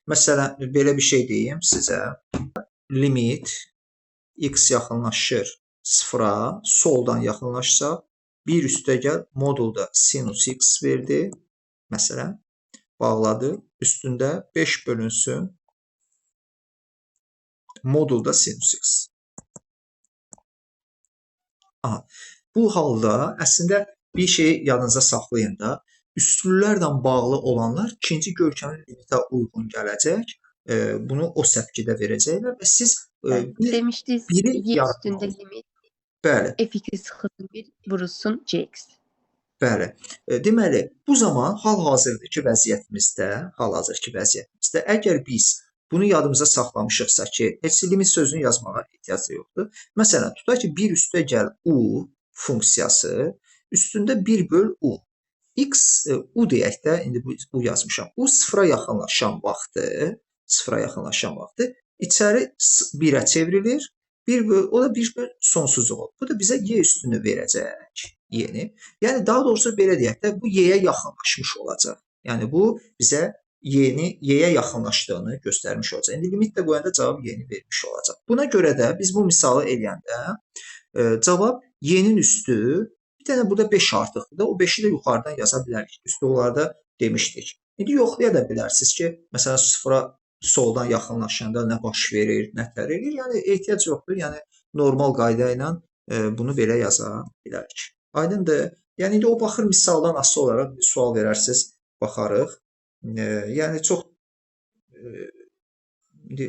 Məsələn, belə bir şey deyim sizə. Limit x yaxınlaşır 0-a, soldan yaxınlaşsa 1 üstəgəl modulda sinus x verdi. Məsələn, bağladı. Üstündə 5 bölünsün modulda sinus x. Aha. Bu halda əslində bir şeyi yadınıza saxlayın da, üslülərlə bağlı olanlar ikinci görkəmli limitə uyğun gələcək. Bunu o səpkidə verəcəklər və siz demişdiniz biri y üstündə limit. Bəli. F2 sıxılsın 1 vurulsun cx. Bəli. Deməli, bu zaman hal-hazırdakı vəziyyətimizdə, əgər biz bunu yadımıza saxlamışıqsa ki, heç limit sözünü yazmağa ehtiyac yoxdur. Məsələn, tutaq ki, 1 üstəgəl u funksiyası üstündə 1 böl u. X, u deyək də, indi bu, u yazmışam. U sıfıra yaxınlaşan vaxtı, içəri 1-ə çevrilir. 1 böl, o da 1 böl sonsuzluq olur. Bu da bizə y üstünü verəcək, y-ni. Yəni, daha doğrusu belə deyək də, bu y-yə yaxınlaşmış olacaq. Yəni, bu bizə y-ye yaxınlaşdığını göstərmiş olacaq. İndi limit də qoyanda cavab y-ni vermiş olacaq. Buna görə də biz bu misalı eləyəndə cavab y-nin üstü, bir dənə burada 5 artıqdır da, o 5-i də yuxarıdan yaza bilərik. Üstü onlarda demişdik. İndi yoxlaya da bilərsiniz ki, məsələn, sıfıra soldan yaxınlaşanda nə baş verir, nə tər eləyir. Yəni, ehtiyac yoxdur. Yəni, normal qayda ilə bunu belə yaza bilərik. Aydındır. Yəni, indi o baxır misaldan asılı olaraq bir sual verərsiniz, baxarıq. Yəni, çox indi,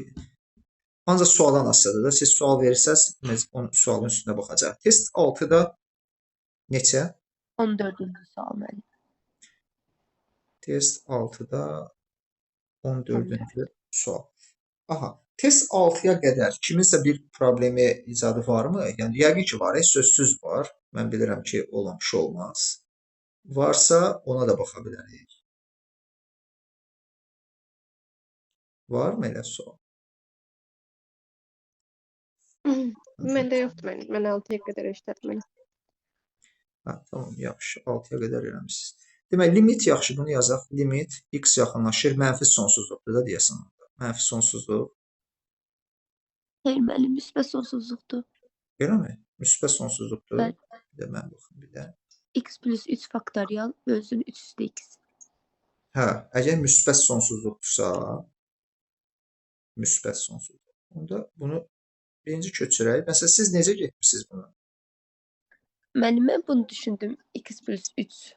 ancaq sualdan asılıdır da. Siz sual verirsəniz, onun sualın üstünə baxacaq. Test 6-da neçə? 14-cü sual mənim. Test 6-da 14-cü sual. Aha, test 6-ya qədər kiminsə bir problemi icadı varmı? Yəni, yəqin ki var, sözsüz var. Mən bilirəm ki, olan bir şey olmaz. Varsa ona da baxa bilərik. Var mı elə sual? Məndə yoxdur mənim. Mən 6-ya qədər işlədim. Hə, tamam, yaxşı. 6-ya qədər eləmişsiniz. Demək, limit yaxşı, bunu yazaq. Limit x yaxınlaşır, mənfi sonsuzluqdur da deyəsən. Mənfi sonsuzluq. Xeyr, müəllim, müsbət sonsuzluqdur. Eləmi? Müsbət sonsuzluqdur. Bəli. Bir də mən baxım, bir də. X plus 3 faktorial bölsün 3 üstü x. Hə, əgər müsbət sonsuzluqdursa, müsbət sonsuzluq. Onda bunu birinci köçürək. Məsələn, siz necə getmişsiniz bunu? Müəllim, mən bunu düşündüm. X plus 3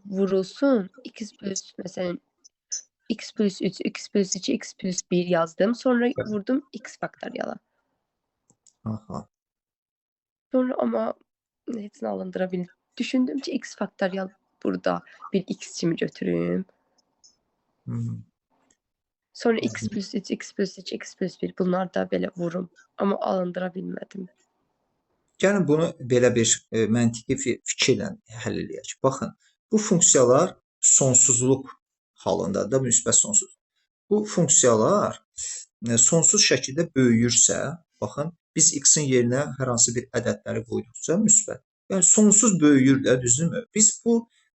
vurulsun. X plus, məsələn, x plus 3, x plus 2, x plus 1 yazdım. Sonra vurdum x faktoriala. Aha. Sonra amma heç nə alındıra bildim. Düşündüm ki, x faktorial burada bir x kimi götürüm. Sonra x plus 3, x plus 2, x plus 1 bunlar da belə vurum. Amma alındıra bilmədim. Gəlin bunu belə bir məntiqi fikirlə həll eləyək. Baxın, bu funksiyalar sonsuzluq halındadır da, müsbət sonsuzluq. Bu funksiyalar sonsuz şəkildə böyüyürsə, baxın, biz x-in yerinə hər hansı bir ədədləri qoyduqca müsbət. Yəni, sonsuz böyüyür də, düzdürmü? Biz bu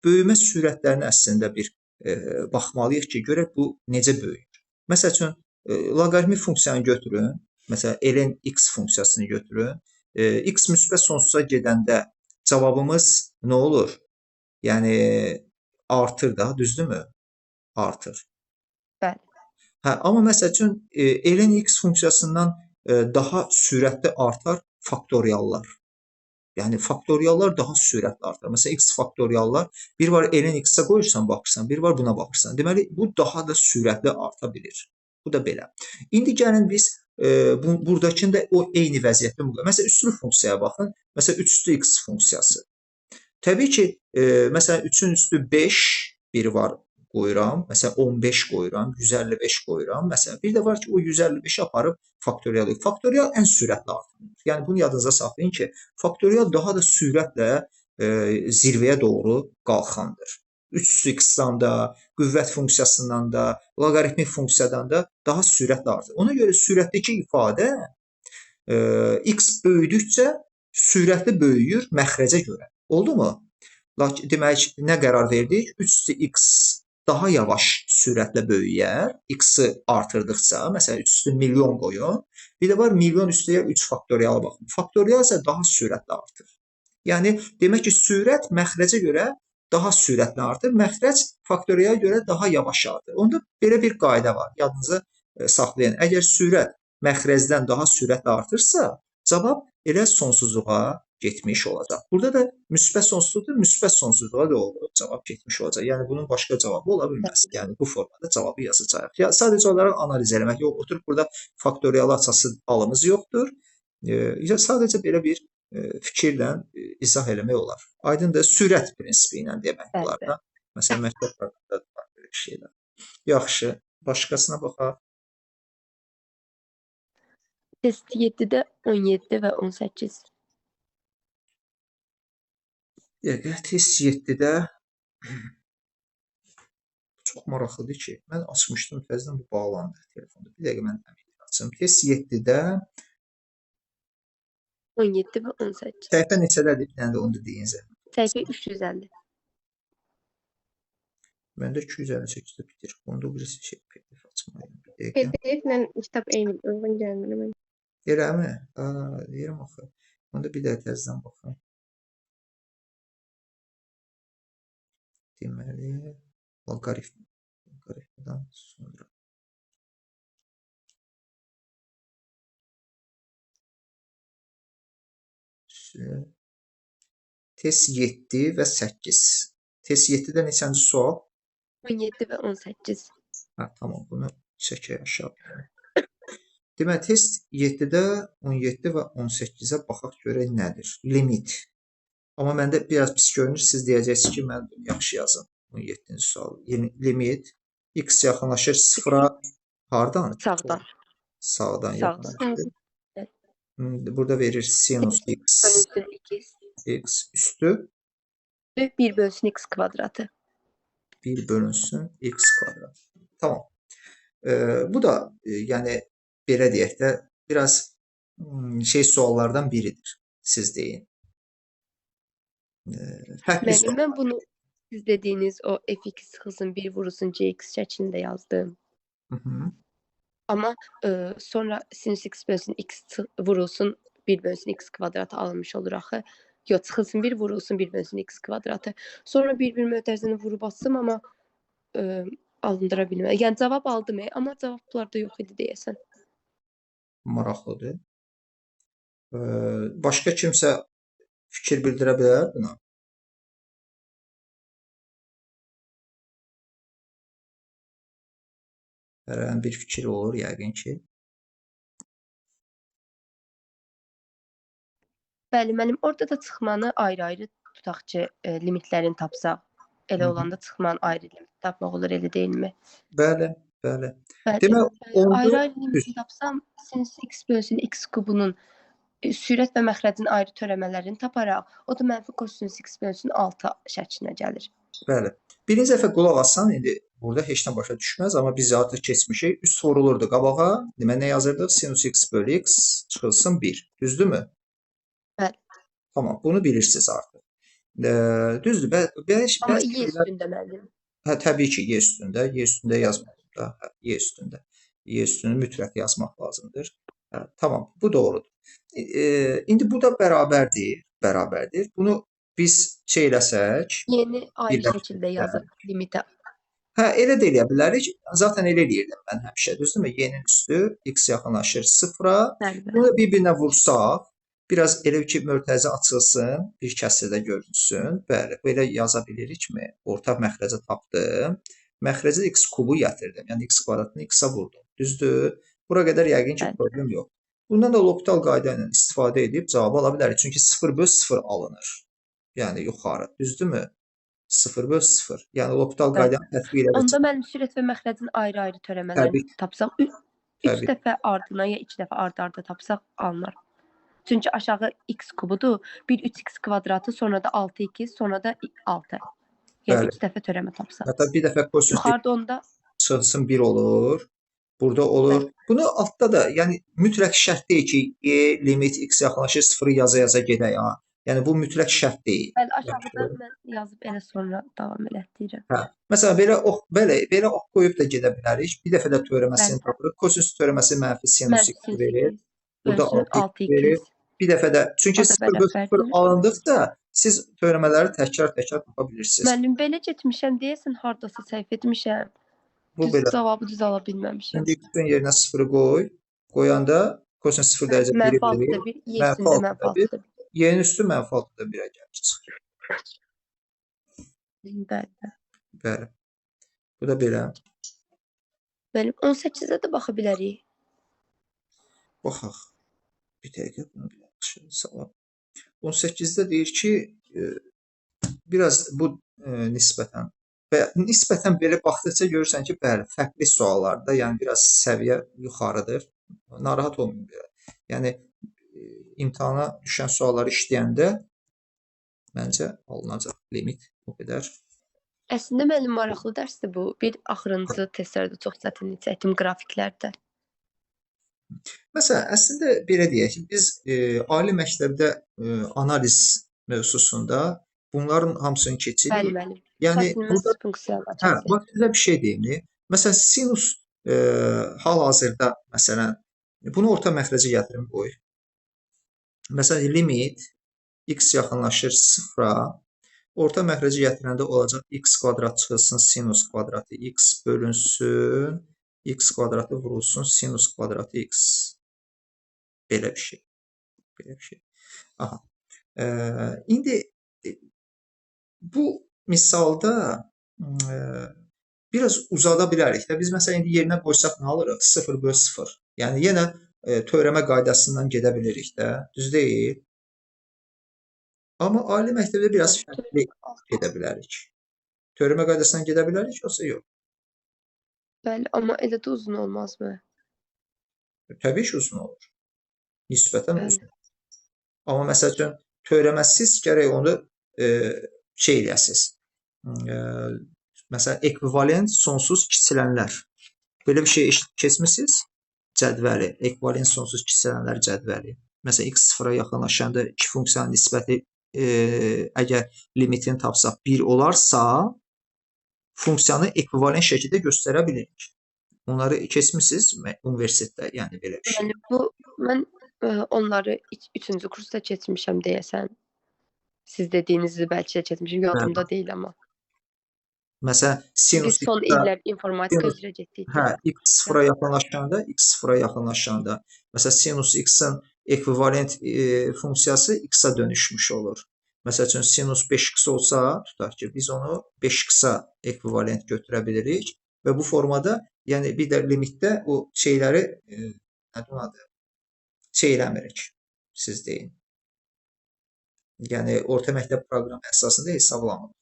böyümə sürətlərini əslində bir baxmalıyıq ki, görək bu necə böyüyür. Məsəl üçün, loqaritmik funksiyanı götürün, məsələn, ln x funksiyasını götürün. X müsbət sonsuza gedəndə cavabımız nə olur? Yəni, artır da, düzdürmü? Artır. Bəli. Hə, amma məsəl üçün, ln x funksiyasından daha sürətli artar faktoriallar. Yəni, faktoriallar daha sürətli artar. Məsələn, x faktoriallar, bir var ln x-ə qoyursan, baxırsan, bir var buna baxırsan. Deməli, bu daha da sürətli arta bilir. Bu da belə. İndi gəlin biz buradakını da o eyni vəziyyətdə müqayisə. Məsələn, üslü funksiyaya baxın. Məsələn, 3 üstü x funksiyası. Təbii ki, məsələn, 3-ün üstü 5 biri var qoyuram. Məsələn, 15 qoyuram, 155 qoyuram. Məsələn, bir də var ki, o 155-i aparıb faktorial. Faktorial ən sürətli artımdır. Yəni, bunu yadınıza saxlayın ki, faktorial daha da sürətlə zirvəyə doğru qalxandır. 3 üstü x-dan da, qüvvət funksiyasından da, loqaritmik funksiyadan da daha sürətli artır. Ona görə sürətdəki ifadə x böyüdükcə sürətli böyüyür məxrəcə görə. Oldu mu? Lakin, demək, nə qərar verdik? 3 üstü x daha yavaş sürətlə böyüyər, x-i artırdıqca, məsələn 3 üstü milyon qoyun. Bir də var milyon üstəgəl 3 faktoriala baxın. Faktorial isə daha sürətlə artır. Yəni demək ki, sürət məxrəcə görə daha sürətlə artır, məxrəc faktoriala görə daha yavaş artır. Onda belə bir qayda var. Yadınıza saxlayın. Əgər sürət məxrəcdən daha sürətlə artırsa, cavab elə sonsuzluğa getmiş olacaq. Burada da müsbət sonsuzluqdur, müsbət sonsuzluğa doğru cavab getmiş olacaq. Yəni bunun başqa cavabı ola bilməz. Yəni bu formada cavabı yazacağıq. Ya sadəcə olaraq analiz eləmək. Yox, oturub burada faktorial açası halımız yoxdur. Sadəcə belə bir fikirlə izah eləmək olar. Aydındır, sürət prinsipi ilə demək olar da. Məsələn, məktəb proqramında da var belə şeylər. Yaxşı, başqasına baxaq. Test 7-də 17 və 18. Dəqiqə, test 7-də çox maraqlıdır ki, mən açmışdım, təzədən bu bağlandı telefonda. Bir dəqiqə mən həmin açım. Test 7-də 17 və 18. Səhifə neçədədir? Bir dənə də onu da deyin zəhmət. Səhifə 350. Məndə 258-də bitir. Onda o birisi şey PDF açmalıyım. Bir dəqiqə. PDF-lə kitab eyni, uyğun gəlmir mənə. Eləmi? Deyirəm axı. Onda bir də təzədən baxım. Deməli, loqaritm. Loqaritmdən sonra. Test 7 və 8. Test 7-də neçənci sual? 17 və 18. Hə, tamam, bunu çəkək aşağı. Deməli, test 7-də 17 və 18-ə baxaq görək nədir? Limit. Amma məndə biraz pis görünür. Siz deyəcəksiniz ki, mən bunu yaxşı yazım. 17-ci sual. Limit. X yaxınlaşır sıfıra. Hardan? Sağdan. Sağdan yaxınlaşır. Burada verir sinus x. X üstü. 1 bölünsün x kvadratı. 1 bölünsün x kvadratı. Tamam. Bu da yəni belə deyək də biraz şey suallardan biridir. Siz deyin. Mənim, mən bunu siz dediyiniz o fx çıxılsın 1 vurulsun cx şəklində yazdım. Hı-hı. Amma sonra sinus x bölünsün x vurulsun 1 bölünsün x kvadratı alınmış olur axı. Yox, çıxılsın 1 vurulsun 1 bölünsün x kvadratı. Sonra bir-bir mötərizəni vurub atsam, amma alındıra bilmədim. Yəni cavab aldım, amma cavablar da yox idi deyəsən. Maraqlıdır. Başqa kimsə fikir bildirə bilər buna? Hər bir fikir olur yəqin ki. Bəli, mənim orada da çıxmanı ayrı-ayrı tutaq ki, limitlərini tapsaq. Elə olanda çıxmanı ayrı limit tapmaq olur, elə deyilmi? Bəli, bəli. Demək, onda ayrı-ayrı limitini tapsam, sinus x bölünsün x kubunun sürət və məxrəcin ayrı törəmələrini taparaq, o da mənfi kosinus x bölünsün 6 şəklinə gəlir. Bəli. Birinci dəfə qulaq assan, indi burada heç nə başa düşməz, amma biz artıq keçmişik. Üst vurulurdu qabağa. Demək, nə yazırdıq? Sinus x bölü x çıxılsın 1. Düzdürmü? Bəli. Tamam, bunu bilirsiniz artıq. Düzdür. Amma y üstündə müəllim. Hə, təbii ki, y üstündə. Y üstündə yazmalıyım da. Hə, y üstündə. Y üstünü mütləq yazmaq lazımdır. Hə, tamam, bu doğrudur. İndi bu da bərabərdir. Bərabərdir. Bunu biz şey eləsək... Yeni ayrı şəkildə yazıb limitə. Hə, elə də eləyə bilərik. Zaten elə eləyirdim mən həmişə. Düzdürmü? Y-nin üstü, x yaxınlaşır sıfıra. Bunu da bir-birinə vursaq, biraz elə ki, mötərizə açılsın, bir kəsirdə görünsün. Bəli, belə yaza bilirikmi? Ortaq məxrəcə tapdım. Məxrəcə x kubu gətirdim. Yəni, x kvadratını x-a vurdum. Düzdür? Bura qədər yəqin ki, problem yox. Bundan da L'Hopital qayda ilə istifadə edib cavabı ala bilərik. Çünki 0 böl 0 alınır. Yəni, yuxarı. Düzdürmü? 0 böl 0. Yəni, L'Hopital qaydanı tətbiq elədik. Onda mənim sürət və məxrəcin ayrı-ayrı törəmələrini tapsaq, 3 dəfə ardına ya 2 dəfə ard-arda tapsaq alınar. Çünki aşağı x kubudur. 1 3x kvadratı, sonra da 6x, sonra da 6. Yəni, 3 dəfə törəmə tapsaq. Hətta bir dəfə kosinus yuxarıda onda çıxılsın 1 olur. Burada olur. Bəli. Bunu altda da, yəni mütləq şərt deyil ki, e limit x yaxınlaşır 0-ı yaza-yaza gedək. Ha. Yəni bu mütləq şərt deyil. Bəli, aşağıda mən yazıb elə sonra davam elətdirirəm. Hə. Məsələn, belə ox, belə ox qoyub da gedə bilərik. Bir dəfə də törəməsini tapırıq. Kosinus törəməsi mənfi sinus x verir. Burada 6x verir. Bir dəfə də, çünki 0 böl 0 alındıqda siz törəmələri təkrar-təkrar tapa bilirsiniz. Müəllim, belə getmişəm deyəsən, hardasa səhv etmişəm. Bu düz, belə. Cavabı düz ala bilməmişəm. İndi x-in yerinə 0-ı qoy. Qoyanda kosinus 0 dərəcə 1 verir. Mənfi 6-da 1, y üstündə mənfi 6-da 1. Y-nin üstü mənfi 6-da 1-ə gəlir, çıxır. Bəli. Bəli. Bu da belə. Bəli, 18-ə də baxa bilərik. Baxaq. Bir dəqiqə, bunu bir yaxşı salam. 18-də deyir ki, biraz bu nisbətən və nisbətən belə baxdıqca görürsən ki, bəli, fərqli suallarda, yəni biraz səviyyə yuxarıdır. Narahat olmayın belə. Yəni imtahana düşən sualları işləyəndə məncə alınacaq limit o qədər. Əslində mənim maraqlı dərsdir bu. Bir axırıncı testlərdə çox çətinlik çəkdim qrafiklərdə. Məsələn, əslində belə deyək ki, biz ali məktəbdə analiz mövzusunda bunların hamısını keçirik. Bəli, bəli. Yəni burada funksiyalar. Hə, bax sizə bir şey deyim. Məsələn, sinus hal-hazırda məsələn bunu orta məxrəcə gətirim qoy. Məsələn, limit x yaxınlaşır 0-a, orta məxrəcə gətirəndə olacaq x kvadrat çıxılsın sinus kvadratı x bölünsün, x kvadratı vurulsun sinus kvadratı x. Belə bir şey. Belə bir şey. Aha. İndi bu misalda biraz uzada bilərik də. Biz məsələn indi yerinə qoysaq nə alırıq? 0 böl 0. Yəni yenə törəmə qaydasından gedə bilirik də, düz deyil. Amma ali məktəbdə biraz fərqli gedə bilərik. Törəmə qaydasından gedə bilərik, yoxsa yox? Bəli, amma elə də uzun olmazmı? Təbii ki, uzun olur. Nisbətən uzun. Amma məsəl üçün, törəməsiz gərək onu şey eləyəsiz. Məsələn, ekvivalent sonsuz kiçilənlər. Belə bir şey keçmisiniz? Cədvəli, ekvivalent sonsuz kiçilənlər cədvəli. Məsələn, x sıfıra yaxınlaşanda iki funksiyanın nisbəti əgər limitini tapsaq 1 olarsa, funksiyanı ekvivalent şəkildə göstərə bilirik. Onları keçmisiniz universitetdə, yəni belə bir şey. Yəni, bu, mən onları 3-cü kursda keçmişəm deyəsən. Siz dediyinizi bəlkə də keçmişim, yadımda deyil amma. Məsələn, sinus biz son illər informatika üzrə getdik. Hə, x sıfıra yaxınlaşanda, x sıfıra yaxınlaşanda, məsələn, sinus x-in ekvivalent funksiyası x-a dönüşmüş olur. Məsəl üçün, sinus 5x olsa, tutaq ki, biz onu 5x-a ekvivalent götürə bilirik və bu formada, yəni bir də limitdə o şeyləri, nə adı, şey eləmirik, siz deyin. Yəni, orta məktəb proqramı əsasında hesablamırıq.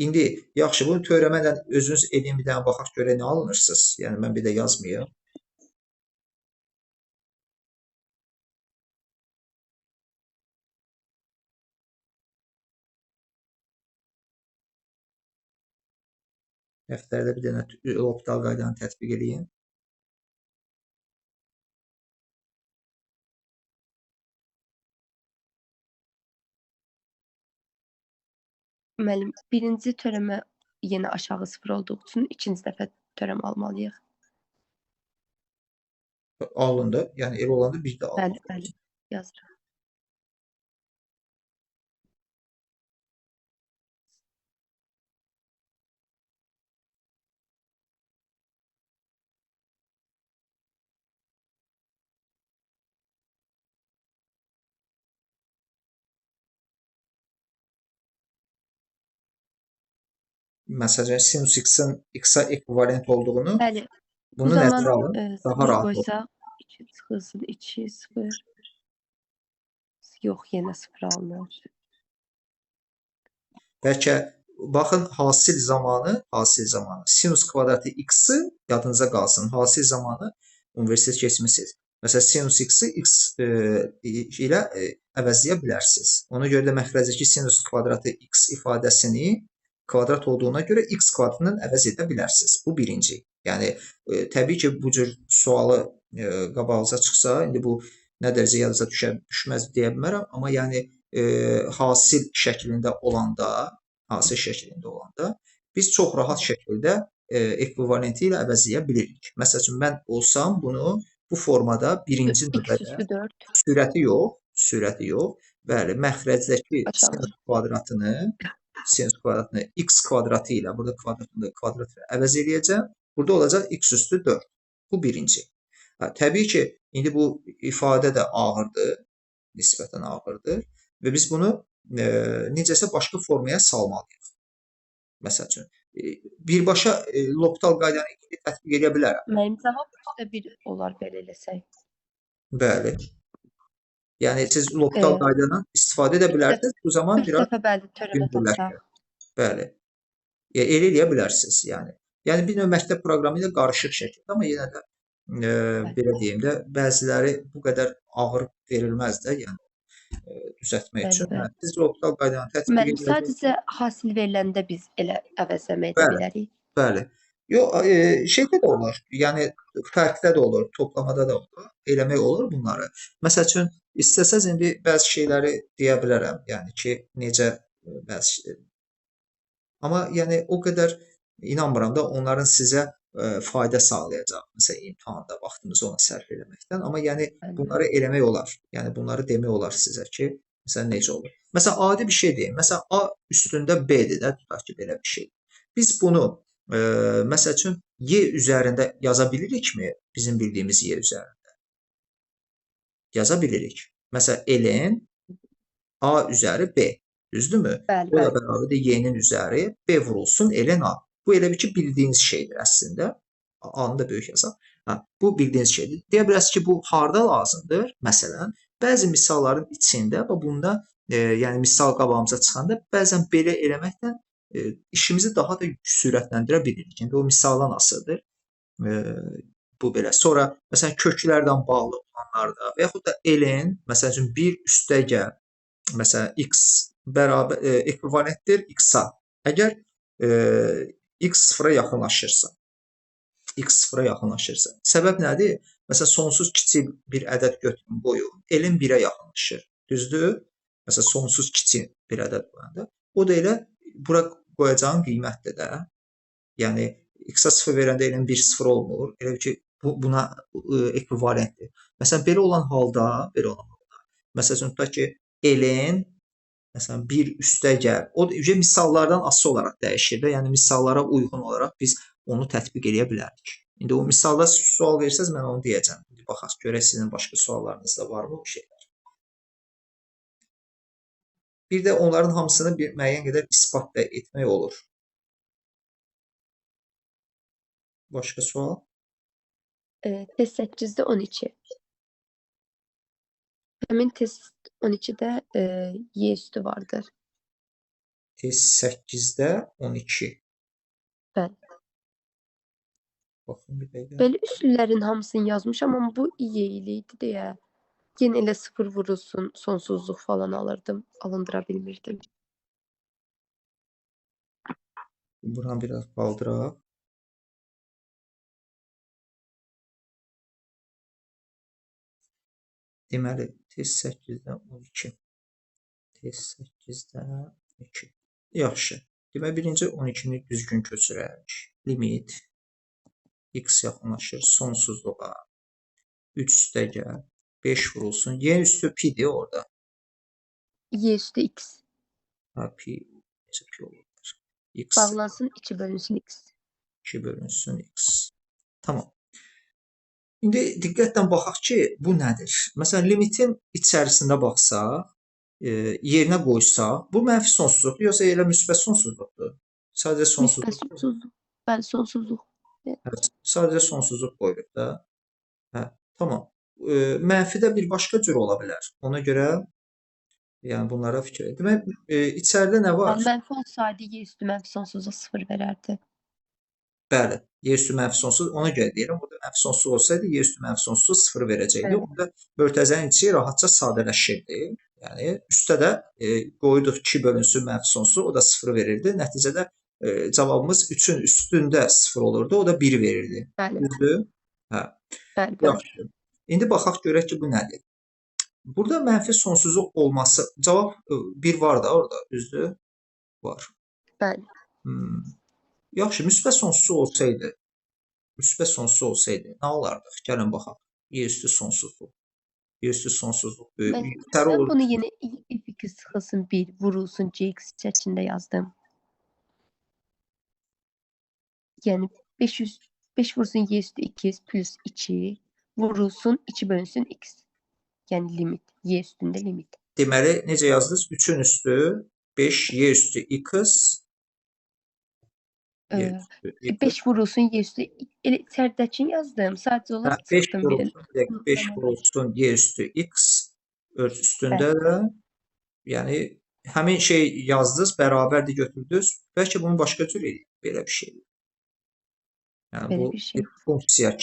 İndi, yaxşı, bunu törəmə ilə özünüz edin, bir dənə baxaq görək nə alınırsınız. Yəni, mən bir də yazmayım. Dəftərdə bir dənə L'Hopital qaydanı tətbiq eləyin. Müəllim, birinci törəmə yenə aşağı 0 olduğu üçün ikinci dəfə törəmə almalıyıq. Alındı. Yəni elə olanda bir də alındı. Bəli, bəli. Yazıram. Məsələn, sinus x-in x-a ekvivalent olduğunu, bəli, bunu nəzərə alın, daha rahat olur. Qoysaq, 2 çıxılsın, 2, 0. Yox, yenə 0 alınır. Bəlkə, baxın, hasil zamanı, sinus kvadratı x-i yadınıza qalsın. Hasil zamanı universitet keçmişsiniz. Məsələn, sinus x-i x ilə əvəzləyə bilərsiniz. Ona görə də məxrəcdəki sinus kvadratı x ifadəsini kvadrat olduğuna görə x kvadratından əvəz edə bilərsiniz. Bu birinci. Yəni, təbii ki, bu cür sualı qabağınıza çıxsa, indi bu Nə dərəcə yadınıza düşər, düşməz deyə bilmərəm, amma yəni hasil şəklində olanda, hasil şəklində olanda biz çox rahat şəkildə ekvivalenti ilə əvəzləyə bilirik. Məsəl üçün mən olsam bunu bu formada birinci X növbədə üstü 4 sürəti yox, sürəti yox. Bəli, məxrəcdəki Aşağı. Sinus kvadratını x kvadratı ilə, burada kvadratını kvadrat ilə əvəz eləyəcəm. Burada olacaq x üstü 4. Bu birinci. Hə, təbii ki, indi bu ifadə də ağırdır, nisbətən ağırdır və biz bunu necəsə başqa formaya salmalıyıq. Məsəl üçün, birbaşa L'Hopital qaydanı indi tətbiq edə bilərəm. Mənim cavab 3-də 1 olar belə eləsək. Bəli. Yəni siz L'Hopital qaydadan istifadə edə bilərsiniz. Bu zaman 3 biraz dəfə bəli törəmə yüngülləşir. tapsaq. Bəli. Elə eləyə bilərsiniz, yəni. Yəni bir növ məktəb proqramı ilə qarışıq şəkildə, amma yenə də belə deyim də, bəziləri bu qədər ağır verilməz də, yəni düzəltmək Bəli, üçün. bəli. Hə, siz L'Hopital qaydanı tətbiq Mənim edə sadəcə hasil veriləndə biz elə əvəzləmə edə Bəli, bilərik. bəli. Yox, şeydə də olur. Yəni fərqdə də olur, toplamada da olur. Eləmək olur bunları. Məsəl üçün, istəsəz indi bəzi şeyləri deyə bilərəm. Yəni ki, necə bəzi amma yəni o qədər inanmıram da onların sizə fayda sağlayacaq. Məsələn, imtahanda vaxtınızı ona sərf eləməkdən. Amma yəni Bəli. bunları eləmək olar. Yəni bunları demək olar sizə ki, məsələn necə olur. Məsələn, adi bir şey deyim. Məsələn, A üstündə B-dir də, tutaq ki, belə bir şey. Biz bunu məsəl üçün Y üzərində yaza bilirikmi? Bizim bildiyimiz Y üzərində. Yaza bilirik. Məsələn, ln A üzəri B. Düzdürmü? Bəli, O da bəli. bərabərdir Y-nin üzəri B vurulsun ln A. Bu elə bir ki, bildiyiniz şeydir əslində. A-nı da böyük yazaq. Hə, bu bildiyiniz şeydir. Deyə bilərsiniz ki, bu harda lazımdır? Məsələn, bəzi misalların içində və bunda yəni misal qabağımıza çıxanda bəzən belə eləməklə işimizi daha da sürətləndirə bilirik. İndi o misaldan asılıdır. Bu belə. Sonra məsələn köklərdən bağlı olanlarda və yaxud da ln, məsəl üçün 1 üstəgəl məsələn x bərabər ekvivalentdir x-a. Əgər x sıfıra yaxınlaşırsa, x sıfıra yaxınlaşırsa. Səbəb nədir? Məsələn, sonsuz kiçik bir ədəd götürün, qoyun, ln 1-ə yaxınlaşır. Düzdür? Məsələn, sonsuz kiçik bir ədəd qoyanda. O da elə bura qoyacağın qiymətdir də. Yəni x-a 0 verəndə ln 1 0 olmur. Elə bil ki, bu buna ekvivalentdir. Məsələn, belə olan halda, məsəl üçün tutaq ki, ln məsələn 1 üstəgəl. O da misallardan asılı olaraq dəyişir də. Yəni misallara uyğun olaraq biz onu tətbiq eləyə bilərik. İndi o misalda sual versəz mən onu deyəcəm. İndi baxaq görək sizin başqa suallarınızda varmı o şeylər. Bir də onların hamısını bir müəyyən qədər isbat da etmək olur. Başqa sual? Test 8-də 12. Həmin test 12-də Y üstü vardır. Test 8-də 12. Bəli. Baxın bir dəqiqə. Belə üslülərin hamısını yazmışam, amma bu Y ilə idi deyə yenə elə 0 vurulsun, sonsuzluq falan alırdım, alındıra bilmirdim. Buranı biraz qaldıraq. Deməli, test 8-də 12. Test 8-də 2. Yaxşı. Deməli, birinci 12-ni düzgün köçürək. Limit x yaxınlaşır sonsuzluğa. 3 üstəgəl 5 vurulsun. Y üstü pi-dir orada. Y üstü x. Ha, pi, necə pi olur? X. Bağlansın, 2 bölünsün x. 2 bölünsün x. Tamam. İndi diqqətlə baxaq ki, bu nədir? Məsələn, limitin içərisində baxsaq, yerinə qoysaq, bu mənfi sonsuzluqdur, yoxsa elə müsbət sonsuzluqdur? Sadəcə sonsuzluq. Müsbət sonsuzluq. Bəli, sonsuzluq. Hə, sadəcə sonsuzluq qoyuruq da. Hə, tamam. Mənfi də bir başqa cür ola bilər. Ona görə, yəni bunlara fikir edin. Demək, içəridə nə var? Yəni, mənfi olsaydı, y üstü mənfi sonsuzluq 0 verərdi. Bəli, y üstü mənfi sonsuz, ona görə deyirəm, orada mənfi sonsuz olsaydı, y üstü mənfi sonsuz 0 verəcəkdi. Bəli. Onda mötərizənin içi rahatca sadələşirdi. Yəni, üstə də qoyduq 2 bölünsün mənfi sonsuz, o da 0 verirdi. Nəticədə cavabımız 3-ün üstündə 0 olurdu, o da 1 verirdi. Bəli. Düzdür? Hə. Bəli, bəli. Yaxşı. İndi baxaq görək ki, bu nədir? Burada mənfi sonsuzluq olması, cavab 1 var da orada, düzdür? Var. Bəli. Yaxşı, müsbət sonsuzluq olsaydı, nə olardıq? Gəlin baxaq. Y üstü sonsuzluq. Y üstü sonsuzluq böyük. Mən bunu yenə fx çıxılsın 1, vurulsun cx şəklində yazdım. Yəni 5 vursun y üstü 2 plus 2 vurulsun 2 bölünsün x. Yəni limit, y üstündə limit. Deməli, necə yazdınız? 3-ün üstü 5 y üstü x. 5 vurulsun y üstü, elə içəridəkini yazdım. Sadəcə olaraq çıxdım birin. 5 vurulsun y üstü x üstündə də, yəni həmin şey yazdınız, bərabərdir götürdünüz. Bəlkə bunu başqa cür eləyək, belə bir şey. Yəni bu bir funksiya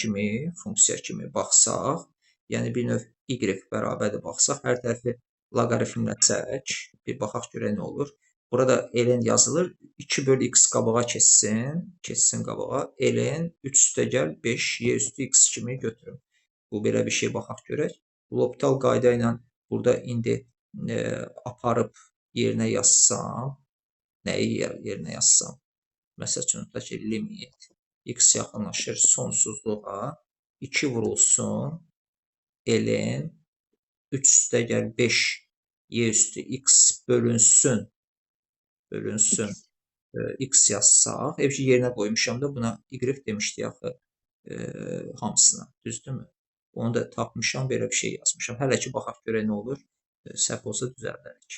kimi baxsaq, yəni bir növ y bərabərdir baxsaq, hər tərəfi loqaritmləsək, bir baxaq görək nə olur. Burada ln yazılır. 2 bölü x qabağa keçsin. Keçsin qabağa. Ln 3 üstə gəl 5 y üstü x kimi götürüm. Bu belə bir şey baxaq görək. L'Hopital qayda ilə burada indi aparıb yerinə yazsam, nəyi yerinə yazsam? Məsəl üçün, tutaq ki, limit x yaxınlaşır sonsuzluğa. 2 vurulsun ln 3 üstə gəl 5 y üstü x bölünsün. X yazsaq, ev ki, yerinə qoymuşam da buna y demişdik axı hamısına, düzdürmü? Onu da tapmışam, belə bir şey yazmışam. Hələ ki, baxaq görək nə olur, səhv olsa düzəldərik.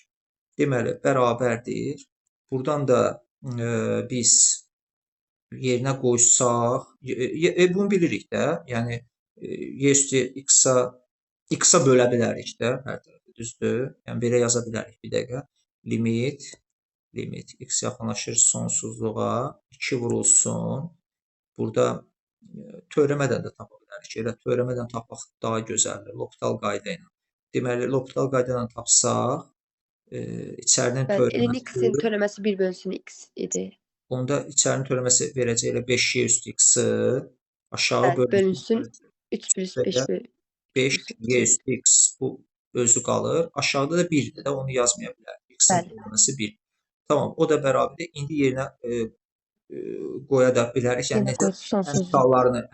Deməli, bərabərdir. Buradan da biz yerinə qoysaq, bunu bilirik də, yəni y üstü x-a bölə bilərik də, hər tərəfə, düzdür? Yəni, belə yaza bilərik bir dəqiqə. Limit x yaxınlaşır sonsuzluğa, 2 vurulsun. Burada törəmədən də tapa bilərik. Elə törəmədən tapmaq daha gözəldir. L'Hopital qayda ilə. Deməli, L'Hopital qayda ilə tapsaq, içərinin törəməsi... X-in törəməsi 1 bölünsün x idi. Onda içərinin törəməsi verəcək elə 5y üstü x-i. Aşağı bölünsün 3 plus 5 5 y üstü x. Bu özü qalır. Aşağıda da 1-dir də, onu yazmaya bilərik. X-in törəməsi 1. Tamam, o da bərabərdir. İndi yerinə qoya da bilərik. Yəni,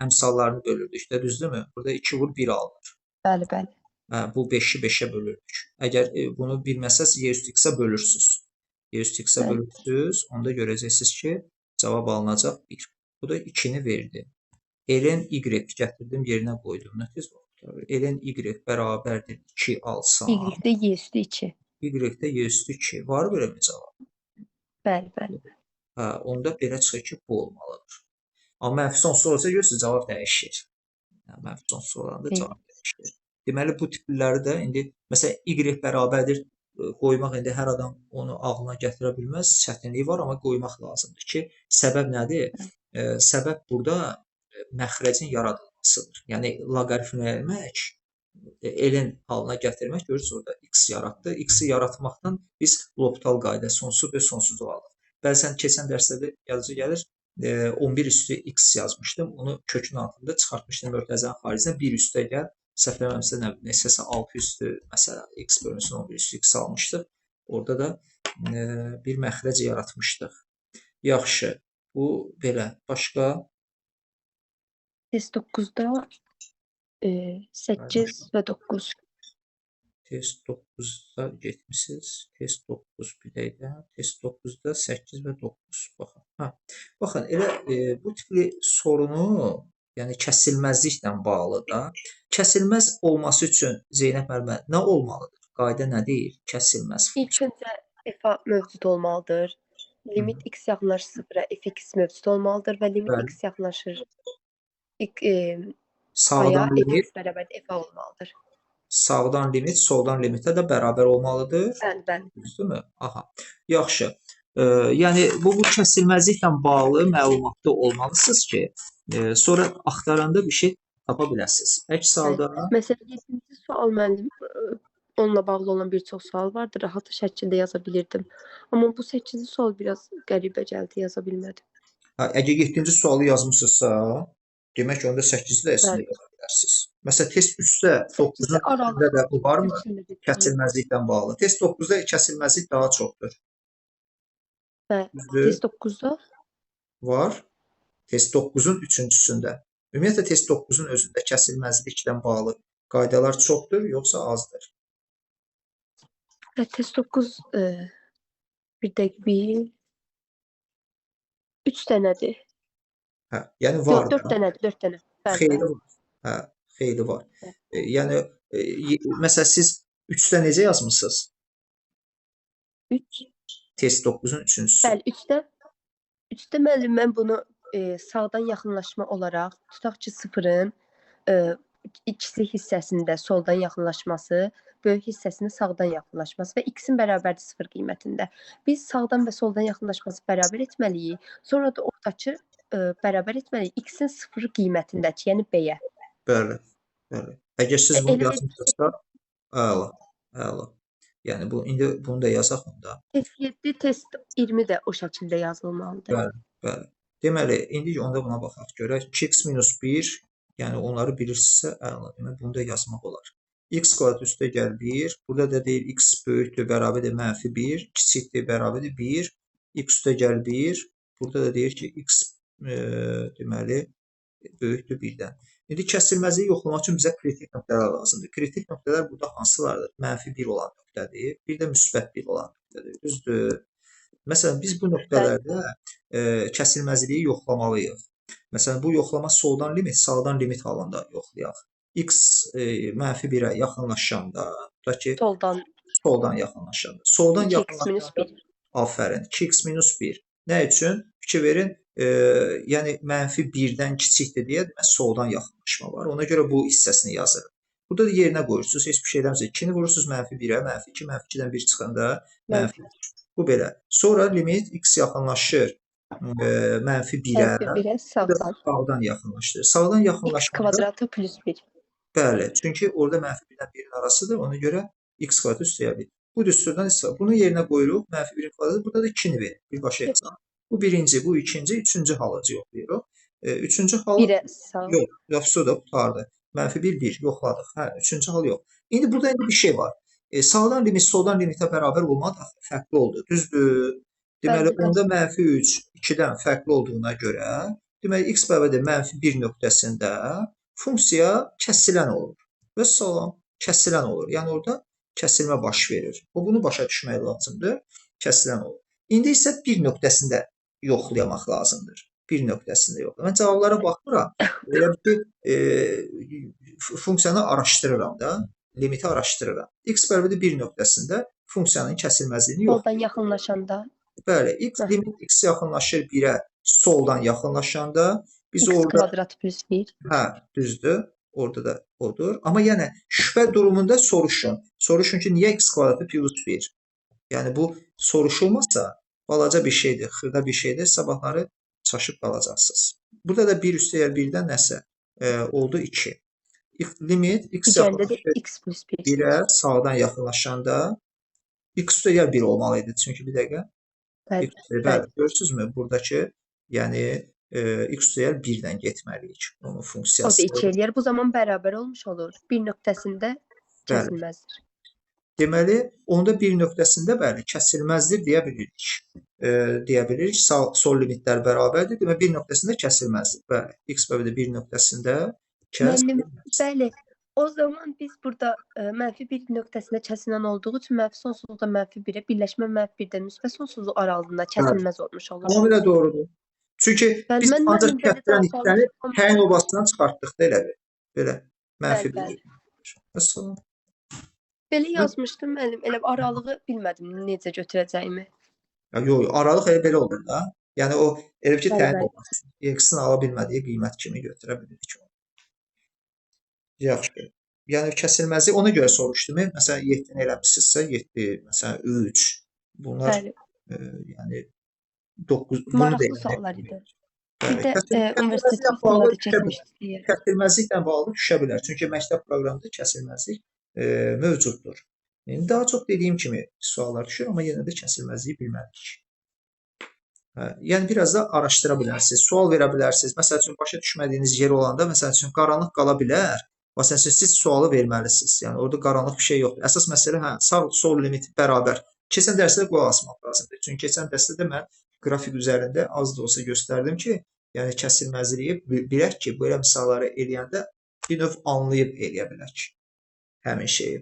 əmsallarını bölürdük də, düzdürmü? Burada 2 vur 1 alınır. Bəli, bəli. Bu 5-i 5-ə bölürdük. Əgər bunu bilməsəz, y üstü x-ə bölürsünüz. Y üstü x-ə bölürsünüz, onda görəcəksiniz ki, cavab alınacaq 1. Bu da 2-ni verdi. Ln y gətirdim, yerinə qoydum. Nə tez vaxt? Ln y bərabərdir 2 alsam. Y-də y üstü 2. Y-də y üstü 2. Var belə mi cavab? Bəli, bəli. Hə, onda belə çıxır ki, bu olmalıdır. Amma mənfi sonsuz olsa görürsünüz, cavab dəyişir. Yəni, mənfi sonsuz olanda cavab dəyişir. Deməli, bu tipləri də indi, məsələn, y bərabərdir qoymaq indi hər adam onu ağlına gətirə bilməz, çətinliyi var, amma qoymaq lazımdır ki, səbəb nədir? Səbəb burada məxrəcin yaradılmasıdır. Yəni, loqaritmləmək, ln halına gətirmək, görürsünüz orada x yaratdı. X-i yaratmaqdan biz L'Hopital qayda sonsuz və sonsuzluq aldıq. Bəzən keçən dərslərdə yazıcı gəlir, 11 üstü x yazmışdım. Onu kökün altında çıxartmışdım mötərizənin xaricinə. 1 üstə gəl, səhv eləməmsə nəsəsə 6 üstü, məsələn, x bölünsün 11 üstü x almışdıq. Orada da bir məxrəc yaratmışdıq. Yaxşı, bu belə. Başqa? Test 9-da 8 və 9. Test 9-da getmişsiniz. Test 9 bir dəqiqə. Test 9-da 8 və 9. Baxın. Hə. Baxın, elə bu tipli sorunu, yəni kəsilməzliklə bağlı da. Kəsilməz olması üçün Zeynəb müəllimə nə olmalıdır? Qayda nə deyir? Kəsilməz. İlk öncə f mövcud olmalıdır. Limit x yaxınlaşır 0-a fx mövcud olmalıdır və limit x yaxınlaşır sağdan limit bərabər f olmalıdır. Sağdan limit soldan limitə də bərabər olmalıdır. Bəli, bəli. Düzdürmü? Aha. Yaxşı. Yəni bu kəsilməzliklə bağlı məlumatda olmalısınız ki, sonra axtaranda bir şey tapa biləsiniz. Əks halda məsələn, 7-ci sual müəllim, onunla bağlı olan bir çox sual vardı. Rahat şəkildə yaza bilirdim. Amma bu 8-ci sual biraz qəribə gəldi, yaza bilmədim. Hə, əgər 7-ci sualı yazmısınızsa, demək ki, onda 8-ci də əslində yaza bilərsiniz. Məsələn, test 3-də 9-un Aralıq üçündə də bu varmı? üçündə də. Kəsilməzliklə bağlı. Test 9-da kəsilməzlik daha çoxdur. Bəli. Düzdür? Test 9-da Var. Test 9-un üçüncüsündə. Ümumiyyətlə, test 9-un özündə kəsilməzliklə bağlı qaydalar çoxdur, yoxsa azdır? Və test 9 bir dəqiqə bir 3 dənədir. Hə, yəni Yox, var 4 da. dənədir, 4 dənə. Bəli, Xeyli bəli. var. Hə, xeyli var. Bəli. Yəni məsələn siz 3-də necə yazmısınız? 3. Test 9-un üçüncüsü. Bəli, 3-də 3-də müəllim mən bunu sağdan yaxınlaşma olaraq tutaq ki, sıfırın ikisi hissəsində soldan yaxınlaşması, böyük hissəsində sağdan yaxınlaşması və x-in bərabərdir 0 qiymətində. Biz sağdan və soldan yaxınlaşması bərabər etməliyik. Sonra da ortakı bərabər etməliyik x-in 0 qiymətindəki, yəni b-yə. Bəli, bəli. Əgər siz bunu Elə yazmısınızsa, əla, əla. Yəni bu indi bunu da yazaq onda. Test 7, test 20 də o şəkildə yazılmalıdır. Bəli, bəli. Deməli, indi onda buna baxaq görək. 2x minus 1, yəni onları bilirsinizsə, əla. Deməli, bunu da yazmaq olar. X kvadrat üstə gəl 1. Burada da deyir x böyükdür, bərabərdir mənfi 1, kiçikdir, bərabərdir 1. X üstə gəl 1. Burada da deyir ki, x deməli böyükdür 1-dən. İndi kəsilməzliyi yoxlamaq üçün bizə kritik nöqtələr lazımdır. Kritik nöqtələr burada hansılardır? Mənfi 1 olan nöqtədir, bir də müsbət 1 olan nöqtədir. Düzdür? Məsələn, biz bu nöqtələrdə kəsilməzliyi yoxlamalıyıq. Məsələn, bu yoxlama soldan limit, sağdan limit halında yoxlayaq. X mənfi 1-ə yaxınlaşanda, tutaq ki, Soldan soldan yaxınlaşanda. Soldan 2x minus yaxınlaşanda, 1. Afərin, 2x minus 1. Nə üçün? Fikir verin, yəni mənfi 1-dən kiçikdir deyə demək, soldan yaxınlaşma var. Ona görə bu hissəsini yazırıq. Burada da yerinə qoyursunuz, heç bir şey eləmirsiniz. 2-ni vurursunuz mənfi 1-ə, mənfi 2, mənfi 2-dən 1 çıxanda mənfi 3. Bu belə. Sonra limit x yaxınlaşır mənfi 1-ə, Mənfi 1-ə sağdan. Sağdan yaxınlaşdır. Sağdan X yaxınlaşanda kvadratı plus 1. Bəli, çünki orada mənfi 1-dən 1-in arasıdır. Ona görə x kvadratı üstəyə 1. Bu düsturdan istifadə. Bunu yerinə qoyuruq. Mənfi 1-in kvadratı. Burada da 2-ni verir. Birbaşa hesab. Bu birinci, bu ikinci, üçüncü halı yoxlayırıq. Üçüncü hal 1-ə sağ. Yox, yoxsa da qurtardı. Mənfi 1, 1 yoxladıq. Hə, üçüncü hal yox. İndi burada indi bir şey var. Sağdan limit, soldan limitə bərabər olmadı, fərqli oldu. Düzdür? Deməli, Bəli, bəli. onda mənfi 3, 2-dən fərqli olduğuna görə, deməli, x bərabərdir mənfi 1 nöqtəsində funksiya kəsilən olur. Və salam, kəsilən olur. Yəni, orada kəsilmə baş verir. Bunu başa düşmək lazımdır. Kəsilən olur. İndi isə 1 nöqtəsində yoxlamaq lazımdır. 1 nöqtəsində yoxlamaq. Mən cavablara baxmıram. Elə ki, funksiyanı araşdırıram da, limiti araşdırıram. X bərabərdir 1 nöqtəsində funksiyanın kəsilməzliyini yoxlayıram. Soldan yaxınlaşanda. Bəli, x, limit x yaxınlaşır 1-ə, soldan yaxınlaşanda biz x orada kvadrat plus 1. Hə, düzdür. Orada da odur. Amma yəni şübhə durumunda soruşun. Soruşun ki, niyə x kvadratı plus 1? Yəni bu soruşulmasa balaca bir şeydir, xırda bir şeydir. Sabahları çaşıb qalacaqsınız. Burada da 1 üstəgəl 1-dən nəsə oldu 2. Limit x Digərində də yaxınlaşır x plus 1. 1-ə sağdan yaxınlaşanda x üstəgəl 1 olmalı idi. Çünki bir dəqiqə. Bəli, Bəli, bəli. görürsünüzmü? Buradakı, yəni x üstəgəl 1-dən getməliyik. Onun O da funksiyası. 2 eləyər. Bu zaman bərabər olmuş olur. 1 nöqtəsində kəsilməzdir. Deməli, onda 1 nöqtəsində bəli, kəsilməzdir deyə bilirik. Deyə bilirik. Sağ, sol limitlər bərabərdir. Deməli, 1 nöqtəsində kəsilməzdir. Bəli, x bərabərdir 1 nöqtəsində Müəllim, kəsilməz. bəli. O zaman biz burada mənfi 1 nöqtəsində kəsilən olduğu üçün mənfi sonsuzluqda mənfi 1-ə, birləşmə mənfi 1-dən müsbət sonsuzluq aralığında kəsilməz olmuş olur. Tamamilə doğrudur. Çünki Bəli, biz mən ancaq müəllim belə kəsilən cavab hissəni almışam. təyin obasından çıxartdıq da elə bir. Belə, mənfi Bəli, 1. Məsələn. Belə yazmışdım müəllim. Elə aralığı bilmədim necə götürəcəyimi. Ya, yox, aralıq elə belə olur da. Yəni o elə ki Bəli, təyin bəli. olmaz. X-in ala bilmədiyi qiymət kimi götürə bilirik onu. Yaxşı. Yəni kəsilməzi ona görə soruşdum. Məsələn 7-ni eləmisinizsə 7, məsələn 3. Bunlar Bəli. Yəni 9 bunu da Maraqlı eləmək suallar idi. Bəli, Bir də universitet kəsilməzliklə bağlı vaxtında da düşə bilər. keçmişdi deyə. Kəsilməzliklə bağlı düşə bilər. Çünki məktəb proqramında kəsilməzlik mövcuddur. İndi daha çox dediyim kimi suallar düşür, amma yenə də kəsilməzliyi bilməliyik. Hə, yəni biraz da araşdıra bilərsiniz, sual verə bilərsiniz. Məsəl üçün başa düşmədiyiniz yer olanda, məsəl üçün qaranlıq qala bilər. Məsələn, siz sualı verməlisiniz. Yəni orada qaranlıq bir şey yoxdur. Əsas məsələ hə, sağ sol limit bərabər. Keçən dərsdə də qulaq asmaq lazımdır. Çünki keçən dərsdə də mən qrafik üzərində az da olsa göstərdim ki, yəni kəsilməzliyi bilək ki, belə misalları eləyəndə bir növ anlayıb eləyə bilək həmin şeyi.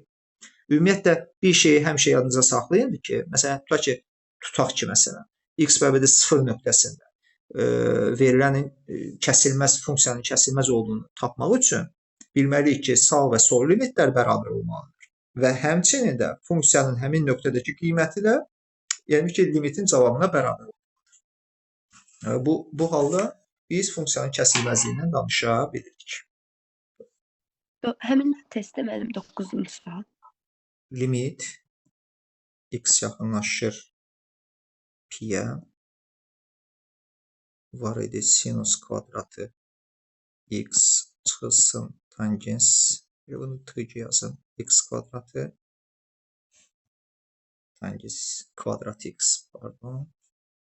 Ümumiyyətlə bir şeyi həmişə yadınıza saxlayın ki, məsələn, tutaq ki, məsələn, x bərabərdir 0 nöqtəsində verilənin kəsilməz funksiyanın kəsilməz olduğunu tapmaq üçün bilməliyik ki, sağ və sol limitlər bərabər olmalıdır. Və həmçinin də funksiyanın həmin nöqtədəki qiyməti də, yəni ki, limitin cavabına bərabər olmalıdır. Bu halda biz funksiyanın kəsilməzliyindən danışa bilirik. Həmin testdə mənim 9-cu sual. Limit x yaxınlaşır pi-yə var idi sinus kvadratı x çıxılsın tangens, bunu t yazın, x kvadratı tangens kvadrat x, pardon,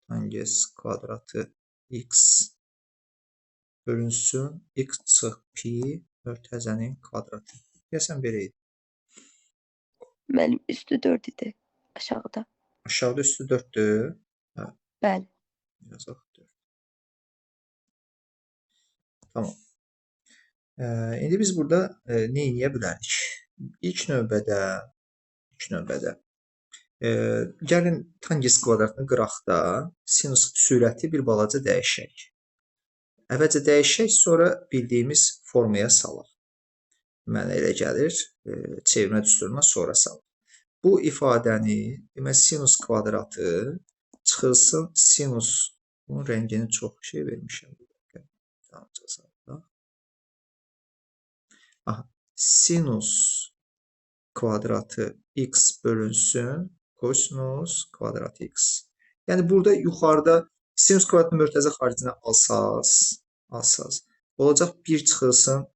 tangens kvadratı x bölünsün x çıx pi mörtəzənin kvadratı. Deyəsən belə idi. Mənim üstü 4 idi aşağıda. Aşağıda üstü 4-dür. Hə. Bəli. Yazaq 4. Tamam. İndi biz burada nə eləyə bilərik? İlk növbədə gəlin tangens kvadratını qıraqda sinus sürəti bir balaca dəyişək. Əvvəlcə dəyişək, sonra bildiyimiz formaya salaq. Mənə elə gəlir, çevirmə düsturundan sonra salaq. Bu ifadəni, demək, sinus kvadratı çıxılsın sinus, bunun rəngini çox şey vermişəm. Aha, sinus kvadratı x bölünsün kosinus kvadratı x. Yəni burada yuxarıda sinus kvadratını mörtəzə xaricinə alsaz, olacaq 1 çıxılsın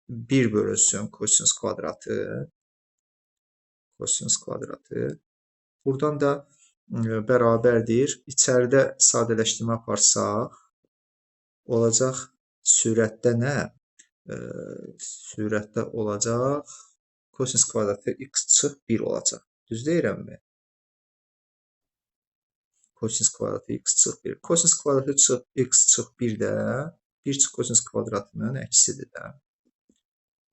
1 bölünsün kosinus kvadratı. Kosinus kvadratı. Buradan da bərabərdir. İçəridə sadələşdirmə aparsaq, olacaq sürətdə nə? Sürətdə olacaq kosinus kvadratı x çıx 1 olacaq. Düz deyirəmmi? Kosinus kvadratı x çıx 1. Kosinus kvadratı çıx x çıx 1 də 1 çıx kosinus kvadratının əksidir də.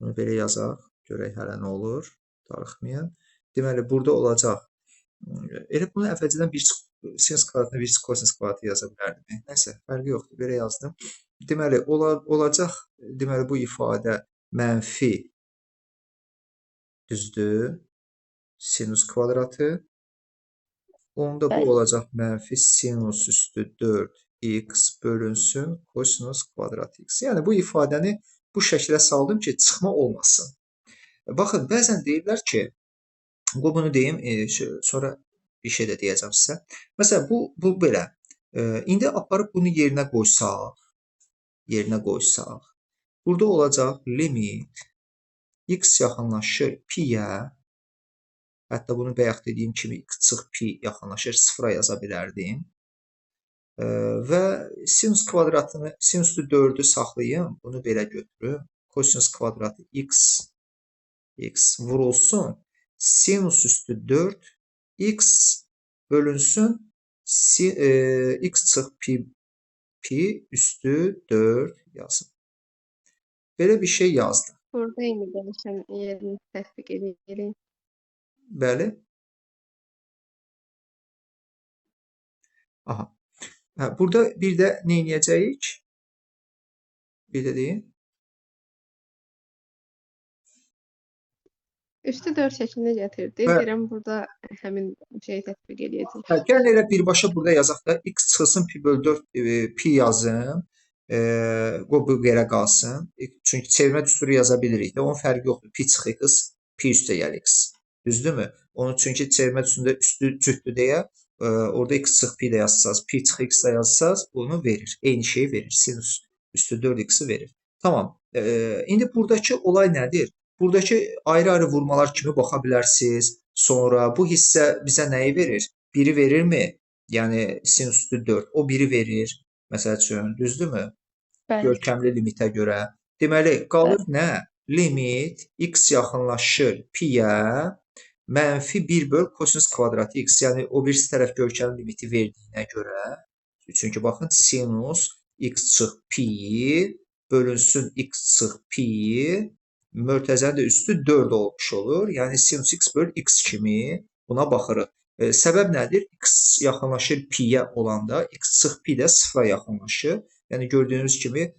Bunu belə yazaq. Görək hələ nə olur. Darıxmayın. Deməli, burada olacaq. Elə bunu əvvəlcədən 1 çıx sinus kvadratına 1 çıx kosinus kvadratı yaza bilərdim. Nəsə, fərqi yoxdur. Belə yazdım. Deməli, olacaq, deməli, bu ifadə mənfi düzdür, sinus kvadratı. Onda bu olacaq mənfi sinus üstü 4x bölünsün kosinus kvadratı x. Yəni, bu ifadəni bu şəklə saldım ki, çıxma olmasın. Baxın, bəzən deyirlər ki, bunu deyim, sonra bir şey də deyəcəm sizə. Məsələn, bu belə. İndi aparıb bunu yerinə qoysaq, burada olacaq limit x yaxınlaşır pi-yə, hətta bunu bayaq dediyim kimi x çıx pi yaxınlaşır 0-a yaza bilərdim. Və sinus kvadratını, sinus 4-ü saxlayım, bunu belə götürüm. Kosinus kvadratı x vurulsun, sinus üstü 4 x bölünsün, x çıx pi üstü 4 yazın. Belə bir şey yazdım. Burada eyni dəyişən yerini tətbiq edirik. Bəli. Aha. Hə, burada bir də nə eləyəcəyik? Bir də deyin. Üstü 4 şəklində gətirdi. Deyirəm, burada həmin şeyi tətbiq eləyəcək. Hə, gəlin elə birbaşa burada yazaq da. X çıxılsın pi bölü 4 pi yazın. Qoy bu yerə qalsın. Çünki çevirmə düsturu yaza bilirik də. Onun fərqi yoxdur. Pi çıx x, pi üstə gəl x. Düzdürmü? Onun çünki çevirmə düsturunda üstü cütdür deyə orada x çıx pi də yazsaz, pi çıx x də yazsaz onu verir. Eyni şeyi verir. Sinus üstü 4x-i verir. Tamam. İndi buradakı olay nədir? Buradakı ayrı-ayrı vurmalar kimi baxa bilərsiniz. Sonra bu hissə bizə nəyi verir? 1-i verirmi? Yəni sinus üstü 4. O 1-i verir. Məsəl üçün, düzdürmü? Bəli. Görkəmli limitə görə. Deməli, qalır nə? Limit x yaxınlaşır pi-yə mənfi 1 böl kosinus kvadratı x. Yəni o birisi tərəf görkəmi limiti verdiyinə görə. Çünki baxın, sinus x çıx pi bölünsün x çıx pi mötərizənin də üstü 4 olmuş olur. Yəni sinus x böl x kimi buna baxırıq. Səbəb nədir? X yaxınlaşır pi-yə olanda x çıx pi də 0-a yaxınlaşır. Yəni gördüyünüz kimi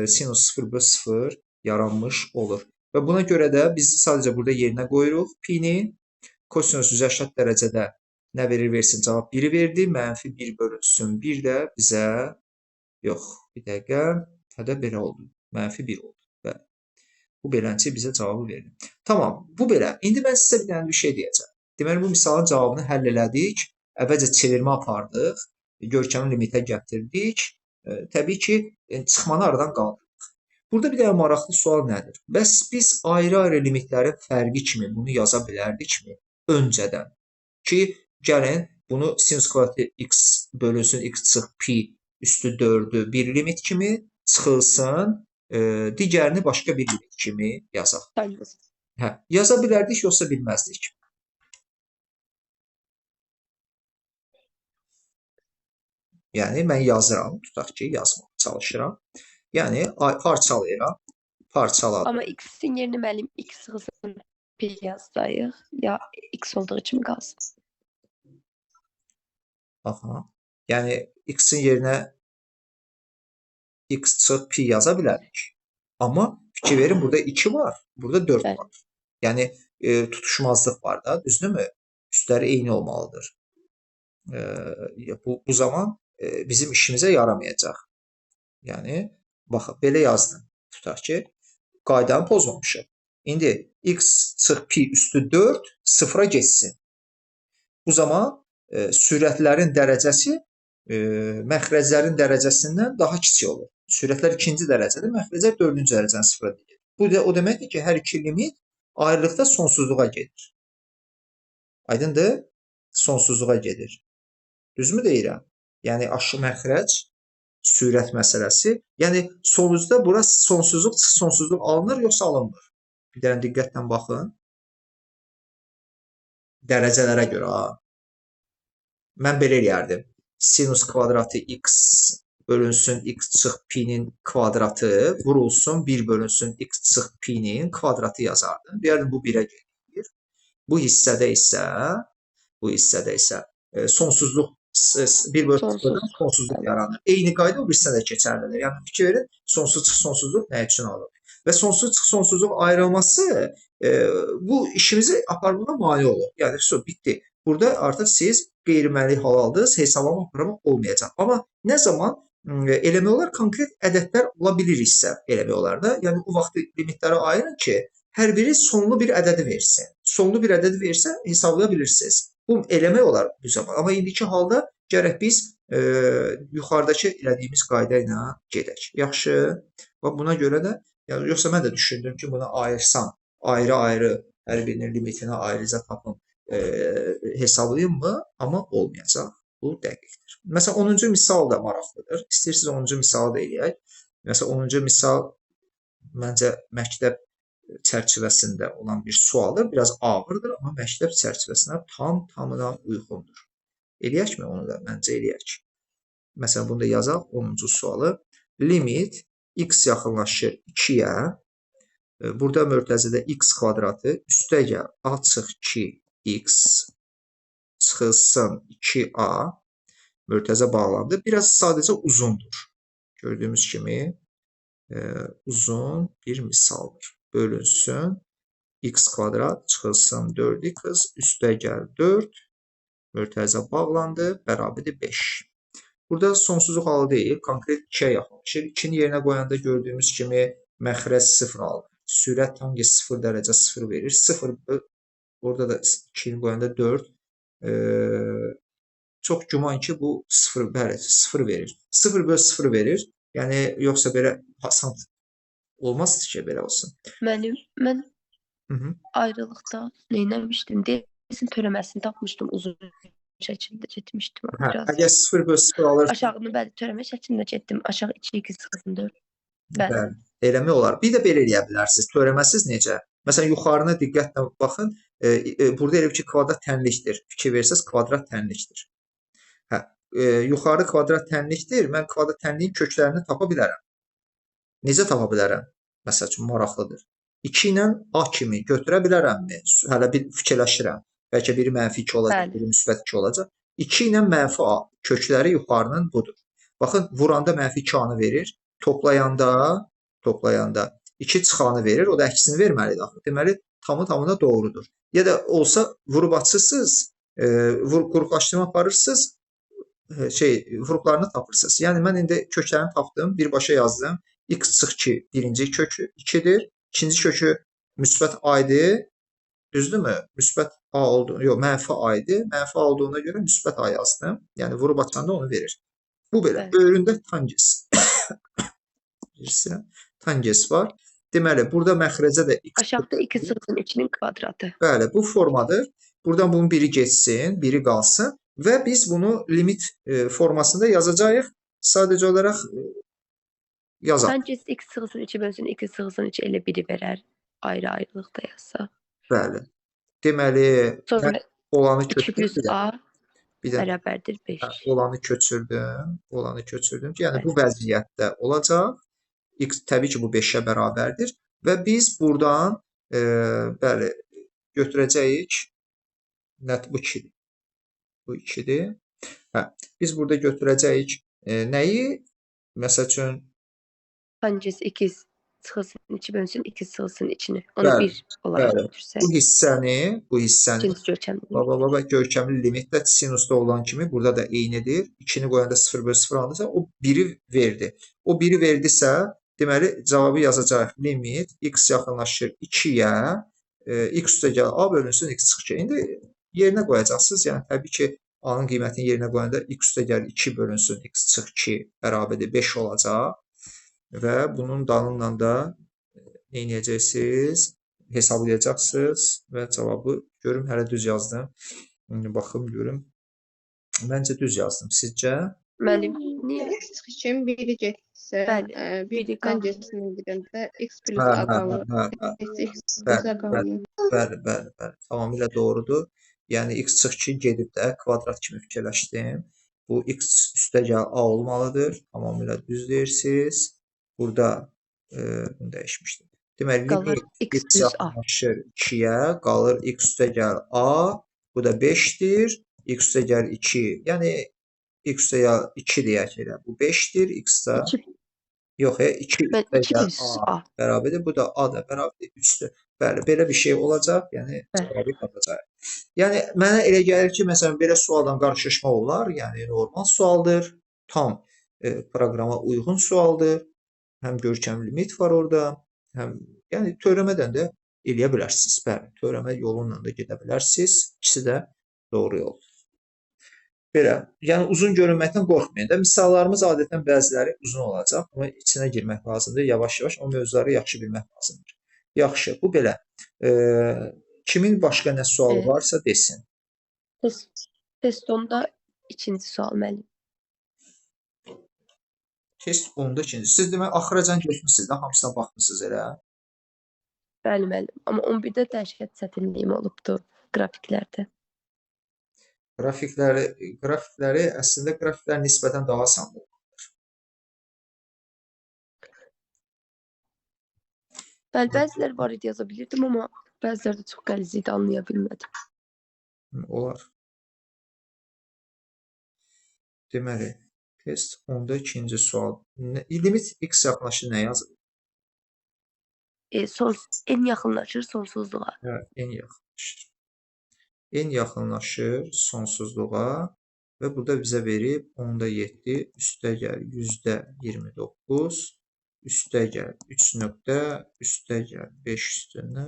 sinus 0 böl 0 yaranmış olur. Və buna görə də biz sadəcə burada yerinə qoyuruq pi-ni. Kosinus 180 dərəcədə nə verir versin? Cavab 1-i verdi. Mənfi 1 bölünsün 1 də bizə yox, bir dəqiqə, hədə belə oldu. Mənfi 1 oldu. Və bu beləncə bizə cavabı verdi. Tamam, bu belə. İndi mən sizə bir dənə bir şey deyəcəm. Deməli, bu misalın cavabını həll elədik. Əvvəlcə çevirmə apardıq. Görkəmi limitə gətirdik. Təbii ki, çıxmanı aradan qaldırdıq. Burada bir dənə maraqlı sual nədir? Bəs biz ayrı-ayrı limitlərin fərqi kimi bunu yaza bilərdikmi öncədən? Ki, gəlin bunu sinus kvadratı x bölünsün x çıx pi üstü 4-ü bir limit kimi çıxılsın, digərini başqa bir limit kimi yazaq. Hə, yaza bilərdik, yoxsa bilməzdik? Yəni, mən yazıram, tutaq ki, yazmağa çalışıram. Yəni, parçalayıram, parçaladım. Amma x-in yerinə müəllim x çıxılsın pi yazsayıq, ya x olduğu kimi qalsın. Aha. Yəni, x-in yerinə x çıx pi yaza bilərik. Amma fikir verin, burada 2 var, burada 4 Bəli. var. Yəni, tutuşmazlıq var da, düzdürmü? Üstləri eyni olmalıdır. Bu zaman bizim işimizə yaramayacaq. Yəni, baxın, belə yazdım. Tutaq ki, qaydanı pozmamışıq. İndi x çıx pi üstü 4 sıfıra getsin. Bu zaman sürətlərin dərəcəsi məxrəclərin dərəcəsindən daha kiçik olur. Sürətlər ikinci dərəcədir, məxrəclər dördüncü dərəcənin sıfıra gedir. Bu da o deməkdir ki, hər iki limit ayrılıqda sonsuzluğa gedir. Aydındır? Sonsuzluğa gedir. Düzmü deyirəm? Yəni, aşı məxrəc, sürət məsələsi. Yəni, sonucda bura sonsuzluq, sonsuzluq alınır, yoxsa alınmır? Bir dənə diqqətlə baxın. Dərəcələrə görə. Ha. Mən belə eləyərdim. Sinus kvadratı x bölünsün x çıx pi-nin kvadratı vurulsun 1 bölünsün x çıx pi-nin kvadratı yazardım. Deyərdim, bu 1-ə gedir. Bu hissədə isə sonsuzluq 1 bölü 0-dan sonsuzluq yaranır. Eyni qayda o birisinə də keçərlidir. Yəni, fikir verin, sonsuz çıx sonsuzluq nə üçün alır? Və sonsuz çıx sonsuzluq ayrılması bu işimizi aparmağa mane olur. Yəni, bitdi. Burada artıq siz qeyri-müəyyən hal aldınız, hesablama aparmaq olmayacaq. Amma nə zaman eləmək olar, konkret ədədlər ola bilir isə eləmək olar da. Yəni, o vaxt limitləri ayırın ki, hər biri sonlu bir ədədi versin. Sonlu bir ədədi versə, hesablaya bilirsiniz. Bu eləmək olar bu zaman. Amma indiki halda gərək biz yuxarıdakı elədiyimiz qayda ilə gedək. Yaxşı. Və buna görə də, yəni, yoxsa mən də düşündüm ki, bunu ayırsam, ayrı-ayrı hər birinin limitini ayrıca tapım, hesablayayım mı? Amma olmayacaq. Bu dəqiqdir. Məsələn, 10-cu misal da maraqlıdır. İstəyirsiniz 10-cu misalı da eləyək. Məsələn, 10-cu misal məncə məktəb çərçivəsində olan bir sualdır. Biraz ağırdır, amma məktəb çərçivəsinə tam-tamına uyğundur. Eləyəkmi onu da? Məncə eləyək. Məsələn, bunu da yazaq. 10-cu sualı. Limit x yaxınlaşır 2-yə. Burada mötərizədə x kvadratı üstə gəl a çıx 2x çıxılsın 2a. Mötərizə bağlandı. Biraz sadəcə uzundur. Gördüyümüz kimi uzun bir misaldır. Bölünsün x kvadrat çıxılsın 4x üstə gəl 4. Mötərizə bağlandı. Bərabərdir 5. Burada sonsuzluq halı deyil. Konkret 2-yə yaxınlaşır. 2-ni yerinə qoyanda gördüyümüz kimi məxrəc 0 alır. Sürət tam ki 0 dərəcə 0 verir. 0 orada da 2-ni qoyanda 4. Çox güman ki bu 0, bəli, 0 verir. 0 böl 0 verir. Yəni yoxsa belə asan olmaz ki, belə olsun. Mənim, mən ayrılıqda neynəmişdim? Deyəsən törəməsini tapmışdım, uzun şəkildə getmişdim. Hə, biraz. Əgər 0 böl 0 alırsan. Aşağını bəli, törəmə şəklində getdim. Aşağı 2 x 4. Bəli. Bəli. Eləmək olar. Bir də belə eləyə bilərsiniz. Törəməsiz necə? Məsələn, yuxarına diqqətlə baxın. Burada elə ki, kvadrat tənlikdir. Fikir versəz, kvadrat tənlikdir. Hə, yuxarı kvadrat tənlikdir. Mən kvadrat tənliyin köklərini tapa bilərəm. Necə tapa bilərəm? Məsəl üçün, maraqlıdır. 2 ilə A kimi götürə bilərəmmi? Hələ bir fikirləşirəm. Bəlkə biri mənfi 2 olacaq, Bəli. biri müsbət 2 olacaq. 2 ilə mənfi A kökləri yuxarının budur. Baxın, vuranda mənfi 2A-nı verir. Toplayanda 2 çıxanı verir. O da əksini verməlidir axı. Deməli, tamı-tamına doğrudur. Ya da olsa vurub açırsınız, qruplaşdırma aparırsınız, vuruqlarını tapırsınız. Yəni, mən indi köklərini tapdım, birbaşa yazdım. X çıx 2 birinci kökü 2-dir. İkinci kökü müsbət A idi. Düzdürmü? Müsbət A oldu. Yox, mənfi A idi. Mənfi A olduğuna görə müsbət A yazdım. Yəni, vurub açanda onu verir. Bu belə. Bəli. Böyründə tangens. Tangens var. Deməli, burada məxrəcə də x Aşağıda 2 çıxsın 2-nin kvadratı. Bəli, bu formadır. Buradan bunun biri getsin, biri qalsın və biz bunu limit formasında yazacağıq. Sadəcə olaraq yazaq. Tangens x çıxsın 2 bölsün 2 çıxsın 2 elə biri verər. Ayrı-ayrılıqda yazsa. Bəli. Deməli, Sonra olanı 2 köçürdüm. plus A Bir də bərabərdir 5. olanı köçürdüm. Olanı köçürdüm ki, yəni bu vəziyyətdə olacaq. X təbii ki, bu 5-ə bərabərdir və biz buradan bəli, götürəcəyik. Bu 2-dir. Bu 2-dir. Hə, biz burada götürəcəyik nəyi? Məsəl üçün Tangens 2 çıxılsın 2 bölünsün 2 çıxılsın 2-ni. Onu bəli, 1 olaraq bəli. götürsək. Bu hissəni İkinci görkəmli. Baba, görkəmli limitdə sinusda olan kimi burada da eynidir. 2-ni qoyanda 0/0 alınırsa o 1-i verdi. O 1-i verdisə, deməli cavabı yazacağıq. Limit x yaxınlaşır 2-yə, x üstə gəl a bölünsün x çıx 2. İndi yerinə qoyacaqsınız. Yəni təbii ki, a-nın qiymətini yerinə qoyanda x üstə gəl 2 bölünsün x çıx 2 bərabərdir 5 olacaq. Və bunun dalınla da nə edəcəksiniz? Hesablayacaqsınız və cavabı görüm, hələ düz yazdım. İndi baxım, görüm. Məncə düz yazdım. Sizcə? Müəllim, niyə? X çıx 2-nin biri getsə, Bəli, bir biri qalır. tangensindən gedəndə x plus A qalır. X plus A qalır. Bəli, bəli, bəli. Tamamilə doğrudur. Yəni x çıx 2 gedib də kvadrat kimi fikirləşdim. Bu x üstə gəl A olmalıdır. Tamamilə düz deyirsiniz. Burada bunu dəyişmişdim. Deməli, Qalır limit x x plus A. yaxınlaşır 2-yə, qalır x üstə gəl A, bu da 5-dir, x üstə gəl 2, yəni x üstə gəl 2 deyək elə, bu 5-dir, x də, yox, 2 üstə gəl A bərabərdir, bu da A da bərabərdir, 3-dür. Bəli, belə bir şey olacaq, yəni cavabı tapacaq. Yəni, mənə elə gəlir ki, məsələn, belə sualdan qarşılaşma olar, yəni normal sualdır, tam proqrama uyğun sualdır. Həm görkəmli limit var orada, həm yəni törəmədən də eləyə bilərsiniz. Bəli, törəmə yolunla da gedə bilərsiniz. İkisi də doğru yoldur. Belə, yəni uzun görünməkdən qorxmayın da. Misallarımız adətən bəziləri uzun olacaq, amma içinə girmək lazımdır. Yavaş-yavaş o mövzuları yaxşı bilmək lazımdır. Yaxşı, bu belə. Kimin başqa nə sualı varsa desin. Test 10-da ikinci sual müəllim. Test 10-da ikinci. Siz demək axıracan getmişsiniz də, hamısına baxmısınız elə. Bəli, müəllim. Amma 11-də dəhşət çətinliyim olubdu qrafiklərdə. Qrafikləri əslində qrafiklər nisbətən daha asan olmalıdır. Bəli, bəziləri var idi yaza bilirdim, amma bəziləri də çox qəliz idi, anlaya bilmədim. Olar. Deməli, test 10-da ikinci sual. Limit x yaxınlaşır nə yazır? N yaxınlaşır sonsuzluğa. Evet, n yaxınlaşır. N yaxınlaşır sonsuzluğa və burada bizə verib 10-da 7, üstə gəl %29, üstə gəl 3 nöqtə, üstə gəl 5 üstünə,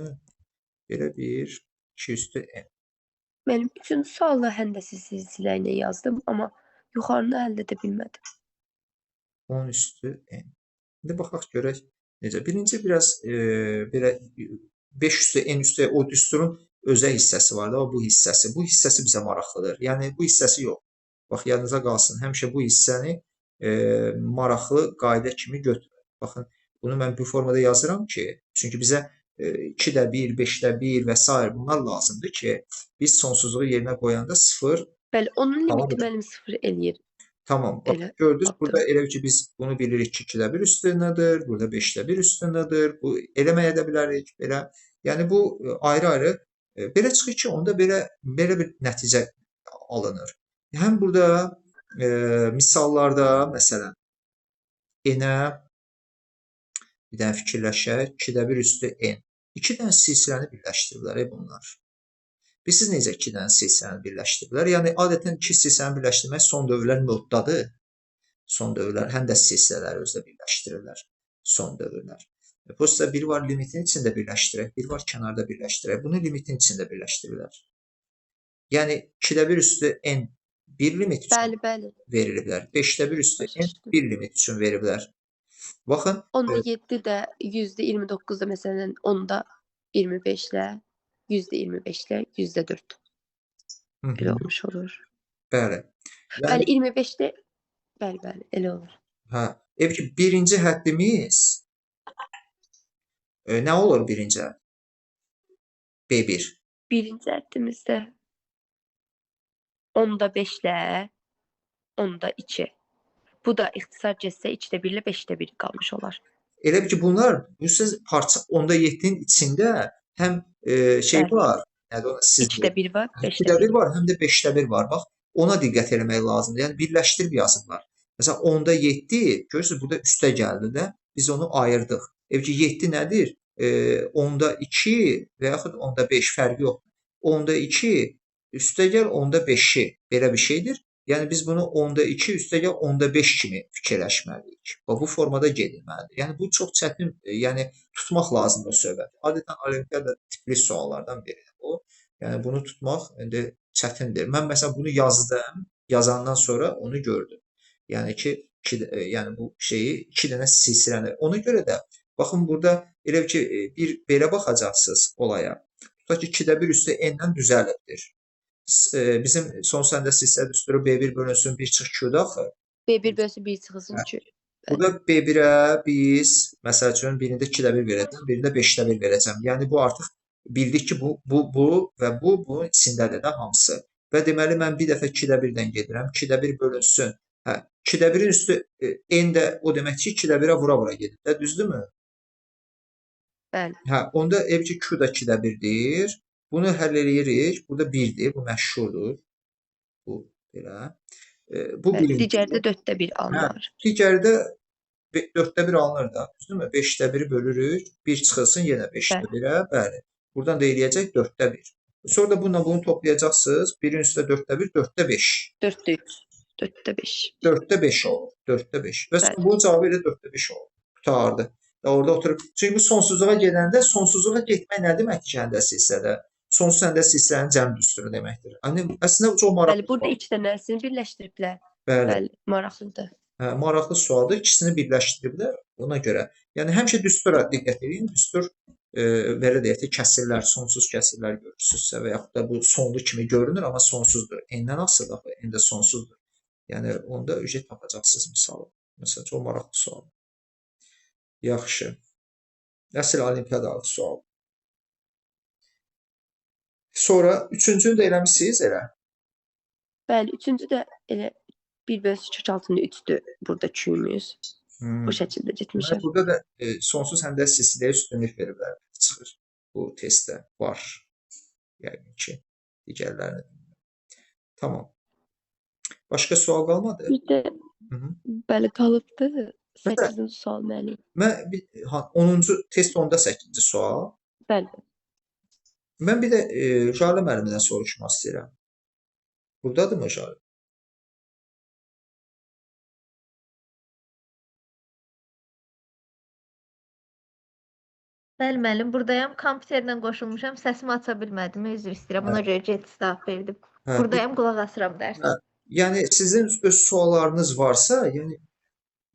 belə bir 2 üstü n. Mənim üçün sualı həndəsi silsilə ilə yazdım, amma yuxarını həll edə bilmədim. 10 üstü n. İndi baxaq görək necə. Birinci biraz belə 5 üstü n üstü o düsturun özəl hissəsi var da, bu hissəsi. Bu hissəsi bizə maraqlıdır. Yəni bu hissəsi yox. Bax, yadınıza qalsın. Həmişə bu hissəni maraqlı qayda kimi götürün. Baxın, Bunu mən bu formada yazıram ki, çünki bizə 2-də 1, 5-də 1 və s. bunlar lazımdır ki, biz sonsuzluğu yerinə qoyanda 0. Bəli, onun limiti mənim 0 eləyir. Tamam. Bax, Elə gördünüz, tapdım. Burada elə ki, biz bunu bilirik ki, 2-də 1 üstündədir, burada 5-də 1 üstündədir. Bu eləməyə də bilərik, belə. Yəni bu ayrı-ayrı belə çıxır ki, onda belə bir nəticə alınır. Həm burada misallarda məsələn n-ə bir dənə fikirləşək, 2-də 1 üstü n. 2 dənə silsiləni birləşdiriblər bunlar. Bilirsiniz necə 2 dənə silsiləni birləşdiriblər? Yəni adətən 2 silsiləni birləşdirmək son dövrlər moddadır. Son dövrlər həm də silsilələri özdə birləşdirirlər. Son dövrlər. Prosta biri var limitin içində birləşdirək, biri var kənarda birləşdirək. Bunu limitin içində birləşdirirlər. Yəni 2-də 1 üstü n bir limit üçün bəli, bəli. veriliblər. 5-də 1 üstü n bir limit üçün veriblər. Baxın. Onda 7 də %29-da məsələn onda 25-lə %25-lə %4. Elə olmuş olur. Bəli. Yəni, bəli, 25-də bəli, bəli, elə olur. Hə, ev ki, birinci həddimiz nə olur birinci hədd? B1. Birinci həddimizdə onda 5-lə onda 2. Bu da ixtisar getsə 2-də 1 ilə 5-də 1 qalmış olar. Elə bil ki, bunlar, bu söz parça onda 7-nin içində həm şey bəli. Var, yəni ona siz 2-də 1 var, 5-də 2-də 1 var, həm də 5-də 1 var. Bax, ona diqqət eləmək lazımdır. Yəni birləşdirib yazıblar. Məsələn, onda 7, görürsünüz, burada üstə gəldi də, biz onu ayırdıq. Ev ki, 7 nədir? Onda 2 və yaxud onda 5 fərqi yoxdur. Onda 2 üstə gəl, onda 5-i belə bir şeydir. Yəni biz bunu onda 2 üstə gəl, onda 5 kimi fikirləşməliyik. Bax, bu formada gedilməlidir. Yəni bu çox çətin, yəni tutmaq lazımdır o söhbəti. Adətən olimpiyada tipli suallardan biridir bu. Yəni bunu tutmaq indi çətindir. Mən məsələn bunu yazdım, yazandan sonra onu gördüm. Yəni ki, yəni bu şeyi 2 dənə silsiləni. Ona görə də baxın burada elə ki bir belə baxacaqsınız olaya. Tutaq ki 2-də 1 üstə n-dən düzəlibdir. Bizim son səndə silsilə düsturu B1 bölünsün 1 çıx Q-da axı. B1 bölünsün 1 çıxılsın Q. Burada B1-ə biz məsəl üçün birində 2-də 1 verəcəm, birində 5-də 1 verəcəm. Yəni bu artıq bildik ki, bu və bu bunun içindədir də hamısı. Və deməli mən bir dəfə 2-də 1-dən gedirəm. 2-də 1 bölünsün. Hə, 2-də 1-in üstü n də o demək ki, 2-də 1-ə vura-vura gedir də, düzdürmü? Bəli. Hə, onda ev ki Q da 2-də 1-dir. Bunu həll eləyirik. Burada 1-dir. Bu məşhurdur. Bu belə. Bu birinci. Digərdə 4-də 1 alınır. Hə, digərdə 4-də 1 alınır da. Düzdürmü? 5-də 1-i bölürük. 1 çıxılsın yenə 5-də 1-ə. Bəli. Buradan da eləyəcək 4-də 1. Sonra da bununla bunu toplayacaqsınız. 1-in üstə 4-də 1, 4-də 5. 4-də 3. 4-də 5. 4-də 5 olur. 4-də 5. Və sonra bunun cavabı elə 4-də 5 olur. Qutardı. Orada oturub. Çünki bu sonsuzluğa gedəndə sonsuzluğa getmək nə deməkdir ki, həndəsi hissədə? Sonsuz həndəsi hissənin cəm düsturu deməkdir. Yəni, əslində çox maraqlı. Bəli, burada iki dənəsini birləşdiriblər. Bəli. Bəli, maraqlıdır. Hə, maraqlı sualdır. İkisini birləşdiriblər ona görə. Yəni, həmişə düstura diqqət edin. Düstur, belə deyək də, kəsirlər, sonsuz kəsirlər görürsünüzsə və yaxud da bu sonlu kimi görünür, amma sonsuzdur. N-dən asılıdır axı, N də sonsuzdur. Yəni, onda ücret tapacaqsınız misalı. Məsələn, çox maraqlı sual. Yaxşı. Əsl olimpiyadalıq sual. Sonra üçüncünü də eləmişsiniz elə? Bəli, üçüncü də elə 1 bölüsü kök altında 3-dür burada Q-müz. Bu şəkildə getmişəm. Burada da sonsuz həmdə silsiləyə üstünlük veriblər. Çıxır. Bu testdə var. Yəqin ki, digərlərini. Tamam. Başqa sual qalmadı? Bir də bəli, qalıbdı. 8-ci sual mənim. Mən 10-cu test 10-da 8-ci sual. Bəli. Mən bir də Jalə müəllimdən soruşmaq istəyirəm. Buradadırmı Jalə? Bəli müəllim, buradayam. Kompüterlə qoşulmuşam. Səsimi aça bilmədim. Üzr istəyirəm. Ona görə gec cavab verdim. Hə. Buradayam, qulaq asıram dərsə. Hə. Yəni sizin öz suallarınız varsa, yəni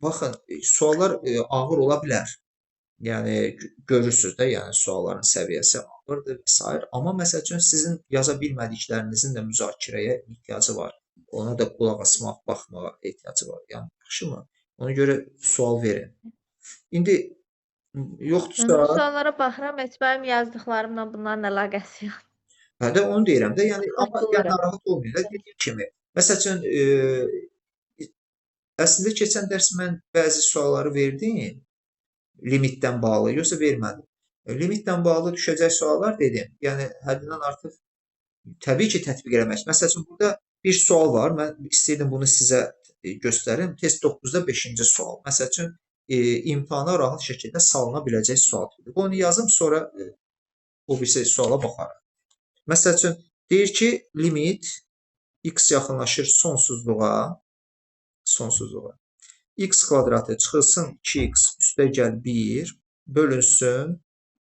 baxın, suallar ağır ola bilər. Yəni görürsünüz də, yəni sualların səviyyəsi ağırdır və sair. Amma məsəl üçün sizin yaza bilmədiklərinizin də müzakirəyə ehtiyacı var. Ona da qulaq asmaq, baxmağa ehtiyacı var. Yəni yaxşımı? Ona görə sual verin. İndi Yoxdursa, Mən bu suallara baxıram, heç mənim yazdıqlarımla bunların əlaqəsi yox. Hə də onu deyirəm də, yəni amma yəni, Buluram. narahat olmayın da, dediyim kimi. Məsəl üçün, əslində keçən dərs mən bəzi sualları verdim, limitdən bağlı, yoxsa vermədim. Limitlə bağlı düşəcək suallar dedim. Yəni həddindən artıq təbii ki, tətbiq eləmək. Məsəl üçün burada bir sual var. Mən istəyirdim bunu sizə göstərim. Test 9-da 5-ci sual. Məsəl üçün imtahana rahat şəkildə salına biləcək sual tipidir. Bunu yazım, sonra o birisi suala baxarıq. Məsəl üçün deyir ki, limit x yaxınlaşır sonsuzluğa, sonsuzluğa. X kvadratı çıxılsın 2x üstə gəl 1 bölünsün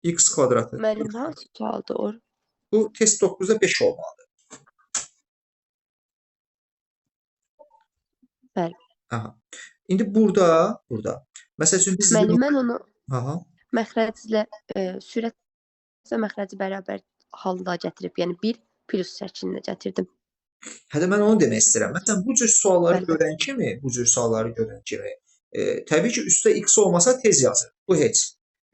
x kvadratı. Müəllim, hansı sualdır o? Bu test 9-da 5 olmalıdır. Bəli. Aha. İndi burada. Məsəl üçün biz Müəllim, mən onu Aha. məxrəclə sürətlə məxrəci bərabər halda gətirib, yəni 1 plus şəklində gətirdim. Hətta mən onu demək istəyirəm. Məsələn, bu cür sualları Bəli. görən kimi, təbii ki, üstə x olmasa tez yazır. Bu heç.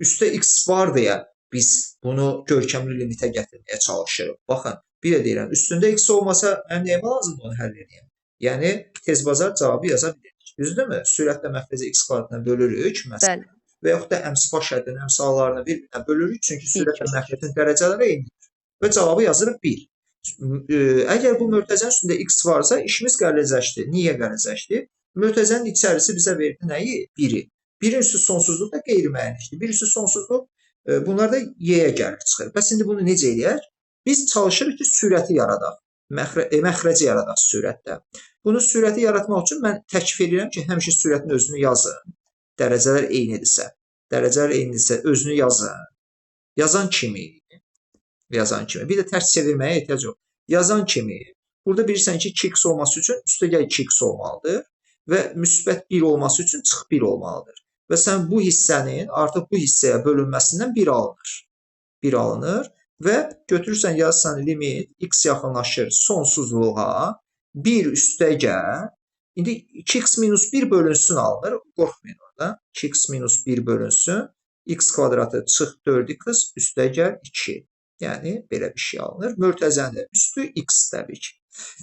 Üstə x var deyə biz bunu görkəmli limitə gətirməyə çalışırıq. Baxın, bir də deyirəm, üstündə x olmasa mənim nəyimə lazımdır onu həll edeyim? Yəni, tez bazar cavabı yaza bilirik. Düzdürmü? Sürətlə məxrəci x kvadratına bölürük, məsələn. Bəli. Və yaxud da əmsbaş həddinin əmsallarını bir-birinə bölürük, çünki sürətlə məxrəcin dərəcələri eynidir. Və cavabı yazırıq 1. Əgər bu mötərizənin üstündə x varsa, işimiz qəlizləşdi. Niyə qəlizləşdi? Mötərizənin içərisi bizə verdi nəyi? 1-i. 1-in üstü sonsuzluq da qeyri-müəyyənlikdir. 1 üstü sonsuzluq, bunlar da y-yə gəlir, çıxır. Bəs indi bunu necə eləyək? Biz çalışırıq ki, sürəti yaradaq. Məxrəci yaradaq sürətdə. Bunu sürəti yaratmaq üçün mən təklif edirəm ki, həmişə sürətin özünü yazın. Dərəcələr eynidirsə. Dərəcələr eynidirsə özünü yazın. Yazan kimi. Yazan kimi. Bir də tərs çevirməyə ehtiyac yox. Yazan kimi. Burada bilirsən ki, 2x olması üçün üstə gəl 2x olmalıdır və müsbət 1 olması üçün çıx 1 olmalıdır. Və sən bu hissənin artıq bu hissəyə bölünməsindən 1 alınır. 1 alınır və götürürsən, yazsan limit x yaxınlaşır sonsuzluğa 1 üstə gəl. İndi 2x minus 1 bölünsün alınır. Qorxmayın orada. 2x minus 1 bölünsün. X kvadratı çıx 4x üstə gəl 2. Yəni, belə bir şey alınır. Mötərizənin də üstü x təbii ki.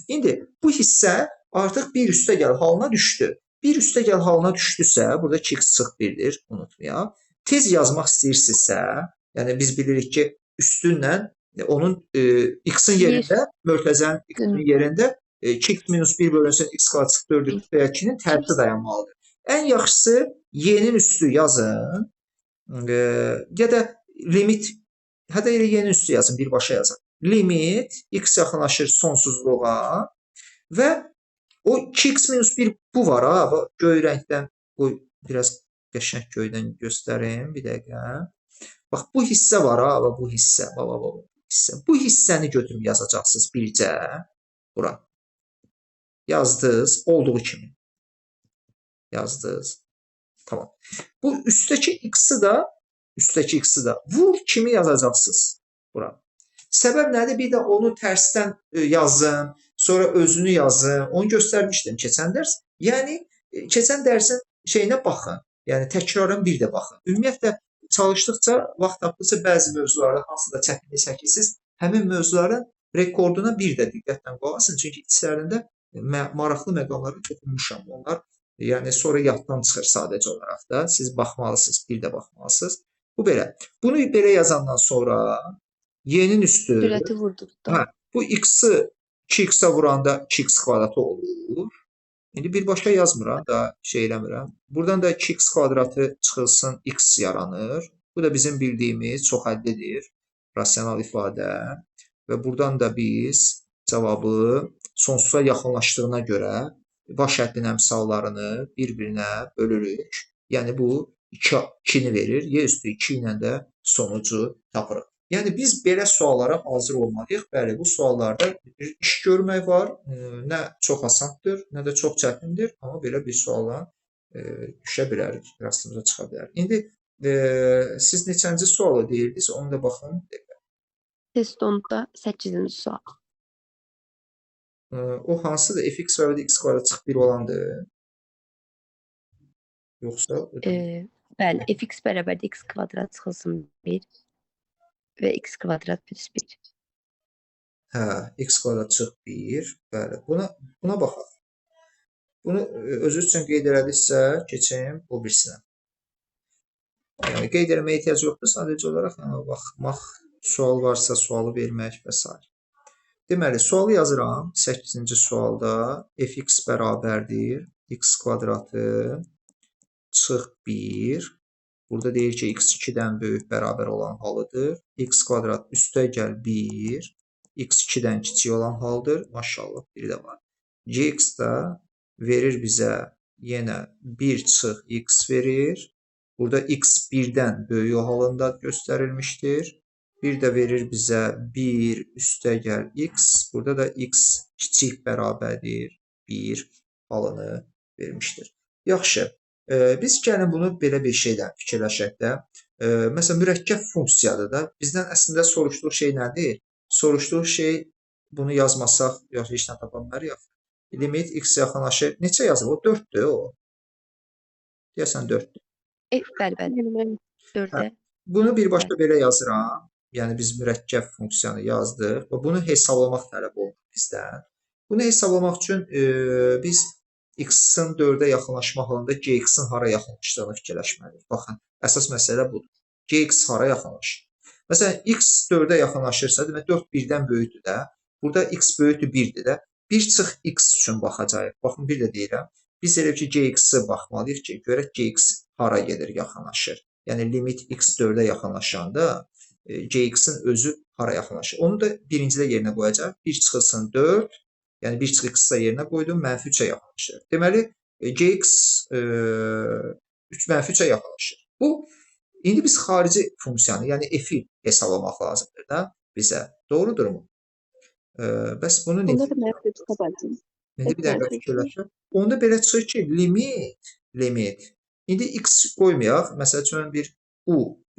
İndi bu hissə artıq 1 üstə gəl halına düşdü. 1 üstə gəl halına düşdüsə, burada 2x çıx 1-dir, unutmayaq. Tez yazmaq istəyirsinizsə, yəni biz bilirik ki, üstünlə onun x-in yerində, mötərizənin x-in yerində 2x minus 1 bölünsün x kvadrat çıx 4x və 2-nin tərsi dayanmalıdır. Ən yaxşısı y-nin üstü yazın ya da limit, hətta elə y-nin üstü yazın, birbaşa yazın. Limit x yaxınlaşır sonsuzluğa və o 2x minus 1 bu var ha, göy rəngdən, qoy biraz qəşəng göydən göstərim bir dəqiqə. Bax, bu hissə var ha, bu hissə, bax, bu hissə. Bu hissəni götürüb yazacaqsınız bircə bura. Yazdınız, olduğu kimi. Yazdınız. Tamam. Bu üstdəki x-i də, üstdəki x-i də vur kimi yazacaqsınız bura. Səbəb nədir? Bir də onu tərsdən yazın, sonra özünü yazın. Onu göstərmişdim keçən dərs. Yəni, keçən dərsin şeyinə baxın. Yəni, təkrarın bir də baxın. Ümumiyyətlə, çalışdıqca, vaxt tapdıqca bəzi mövzularda hansı da çətinlik çəkirsiniz, həmin mövzuların rekorduna bir də diqqətlə qulaq asın. Çünki içlərində maraqlı məqamlara toxunmuşam. Onlar, yəni, sonra yaddan çıxır sadəcə olaraq da. Siz baxmalısınız, bir də baxmalısınız. Bu belə. Bunu belə yazandan sonra y-nin üstü, Sürəti vurduq da. Hə, bu x-i 2x-a vuranda 2x kvadratı olur. İndi birbaşa yazmıram da, şey eləmirəm. Buradan da 2x kvadratı çıxılsın, x yaranır. Bu da bizim bildiyimiz çox hədlidir, rasional ifadə. Və buradan da biz cavabı sonsuza yaxınlaşdığına görə baş həddin əmsallarını bir-birinə bölürük. Yəni bu 2-ni verir. Y üstü 2 ilə də sonucu tapırıq. Yəni biz belə suallara hazır olmalıyıq. Bəli, bu suallarda bir iş görmək var. Nə çox asandır, nə də çox çətindir. Amma belə bir suala düşə bilərik, rastımıza çıxa bilər. İndi siz neçənci sualı deyirdiniz, onu da baxın. Test 10-da 8-ci sual. O hansıdır? Fx və x kvadrat çıx 1 olandır? Yoxsa? Bəli, fx bərabərdir x kvadrat çıxılsın 1 və x kvadrat plus 1. Hə, x kvadrat çıx 1. Bəli, buna baxaq. Bunu özünüz üçün qeyd elədiksə, keçim o birisinə. Yəni, qeyd eləməyə ehtiyac yoxdur, sadəcə olaraq yəni, baxmaq, sual varsa sualı vermək və s. Deməli, sualı yazıram. 8-ci sualda fx bərabərdir x kvadratı çıx 1. Burada deyir ki, x 2-dən böyük bərabər olan halıdır. X kvadrat üstə gəl 1. X 2-dən kiçik olan haldır. Maşallah, biri də var. Gx da verir bizə yenə 1 çıx x verir. Burada x 1-dən böyük halında göstərilmişdir. Bir də verir bizə 1 üstə gəl x. Burada da x kiçik bərabərdir 1 halını vermişdir. Yaxşı, biz gəlin bunu belə bir şeydən fikirləşək də. Məsələn, mürəkkəb funksiyadır da. Bizdən əslində soruşduğu şey nədir? Soruşduğu şey, bunu yazmasaq, yox, heç nə tapa bilmərik. Limit x yaxınlaşır. Neçə yazır? O 4-dür o. Deyəsən 4-dür. Bəli, bəli. 4-ə. Bunu birbaşa belə yazıram. Yəni, biz mürəkkəb funksiyanı yazdıq və bunu hesablamaq tələb olunur bizdən. Bunu hesablamaq üçün biz x-in 4-ə yaxınlaşma halında gx-in hara yaxınlaşdığını fikirləşməliyik. Baxın, əsas məsələ budur. Gx hara yaxınlaşır? Məsələn, x 4-ə yaxınlaşırsa, demək 4 1-dən böyükdür də. Burada x böyükdür 1-dir də. 1 çıx x üçün baxacağıq. Baxın, bir də deyirəm. Biz elə ki, gx-i baxmalıyıq ki, görək gx hara gedir, yaxınlaşır. Yəni, limit x 4-ə yaxınlaşanda gx-in özü hara yaxınlaşır. Onu da birincidə yerinə qoyacaq. 1 çıxılsın 4, yəni 1 çıx x-ə yerinə qoydum, mənfi 3-ə yaxınlaşır. Deməli, gx 3 mənfi 3-ə yaxınlaşır. Bu, indi biz xarici funksiyanı, yəni f-i hesablamaq lazımdır da bizə. Doğrudurmu? Bəs bunu necə? Onda da mənfi 3 tapacağım. İndi bir dəqiqə fikirləşək. Onda belə çıxır ki, limit. İndi x qoymayaq. Məsəl üçün, bir u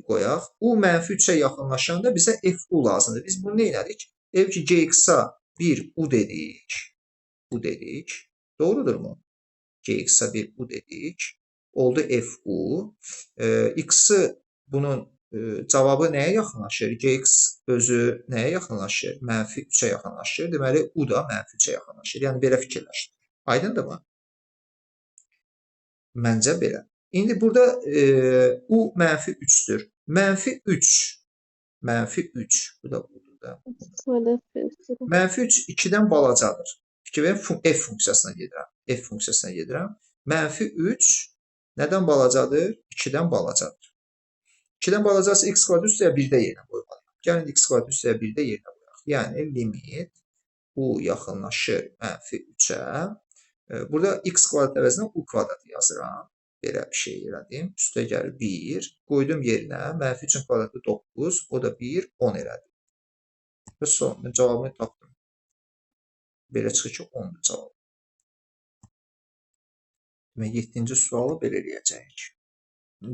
qoyaq. U mənfi 3-ə yaxınlaşanda bizə fu lazımdır. Biz bunu nə elədik? Ev ki, gx-a 1 u dedik. U dedik. Doğrudurmu? Gx-a 1 u dedik. Oldu fu. X-i bunun cavabı nəyə yaxınlaşır? Gx özü nəyə yaxınlaşır? Mənfi 3-ə yaxınlaşır. Deməli, u da mənfi 3-ə yaxınlaşır. Yəni, belə fikirləşdir. Aydındırmı? Məncə belə. İndi burada u mənfi 3-dür. Mənfi 3. Mənfi 3. Bu da budur da. Mənfi 3 2-dən balacadır. Fikir verin, f funksiyasına gedirəm. F funksiyasına gedirəm. Mənfi 3 nədən balacadır? 2-dən balacadır. 2-dən balacası x kvadrat üstəyə 1-də yerinə qoymalıyam. Gəlin x kvadrat üstəyə 1-də yerinə qoyaq. Yəni, limit u yaxınlaşır mənfi 3-ə. Burada x kvadrat əvəzinə u kvadratı yazıram. Belə bir şey elədim. Üstə gəlir 1. Qoydum yerinə. Mənfi 3-ün kvadratı 9. O da 1, 10 elədi. Və son cavabını tapdım. Belə çıxır ki, 10-dur cavab. Demək, 7-ci sualı belə eləyəcəyik.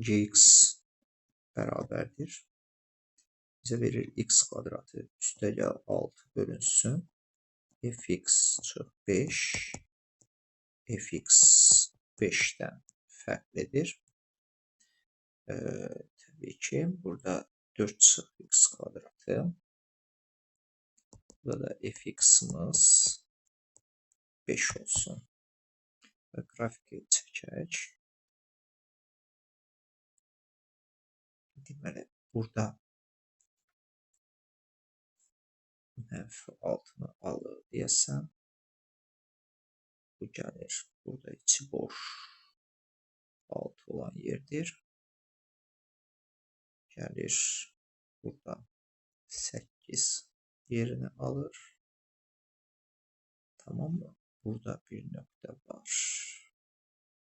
Gx bərabərdir. Bizə verir x kvadratı üstə gəl 6 bölünsün. Fx çıx 5. Fx 5-dən fərqlidir. Təbii ki, burada 4 çıx x kvadratı. Burada da fx-imiz 5 olsun. Və qrafiki çəkək. Deməli, burada mənfi 6-nı alır deyəsən. Bu gəlir. Burada içi boş 6 olan yerdir. Gəlir. Burada 8 yerini alır. Tamam mı? Burada bir nöqtə var.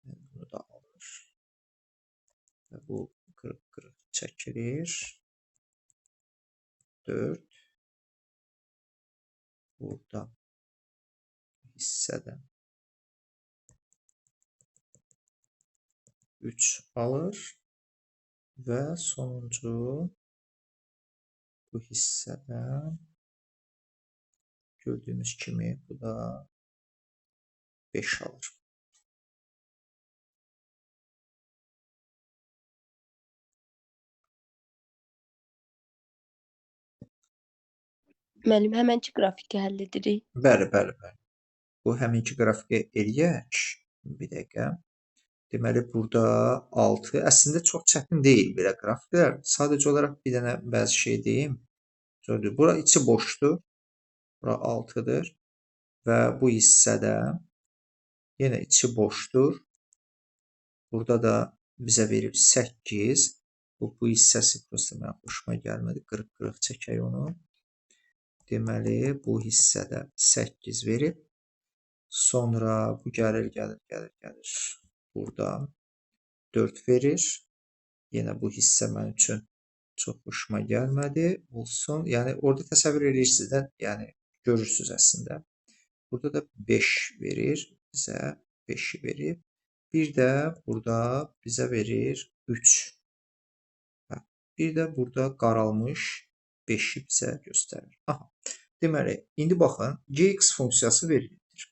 Yəni, bunu da alır. Və bu qırıq-qırıq çəkilir. 4. Burada hissədən 3 alır və sonuncu bu hissədən gördüyümüz kimi bu da 5 alır. Müəllim, həmənki qrafiki həll edirik. Bəli, bəli, bəli. Bu həminki qrafiki eləyək. Bir dəqiqə. Deməli, burada 6. Əslində çox çətin deyil belə qrafiklər. Sadəcə olaraq bir dənə bəzi şey deyim. Bura içi boşdur. Bura 6-dır. Və bu hissədə yenə içi boşdur. Burada da bizə verib 8. Bu hissəsi prosta mənə xoşuma gəlmədi. Qırıq-qırıq çəkək onu. Deməli, bu hissədə 8 verib. Sonra bu gəlir, gəlir, gəlir, gəlir. Burada 4 verir. Yenə bu hissə mənim üçün çox xoşuma gəlmədi. Olsun. Yəni, orada təsəvvür edirsiniz də, yəni görürsünüz əslində. Burada da 5 verir. Bizə 5-i verib. Bir də burada bizə verir 3. Bir də burada qaralmış 5-i bizə göstərir. Aha. Deməli, indi baxın, gx funksiyası verilibdir.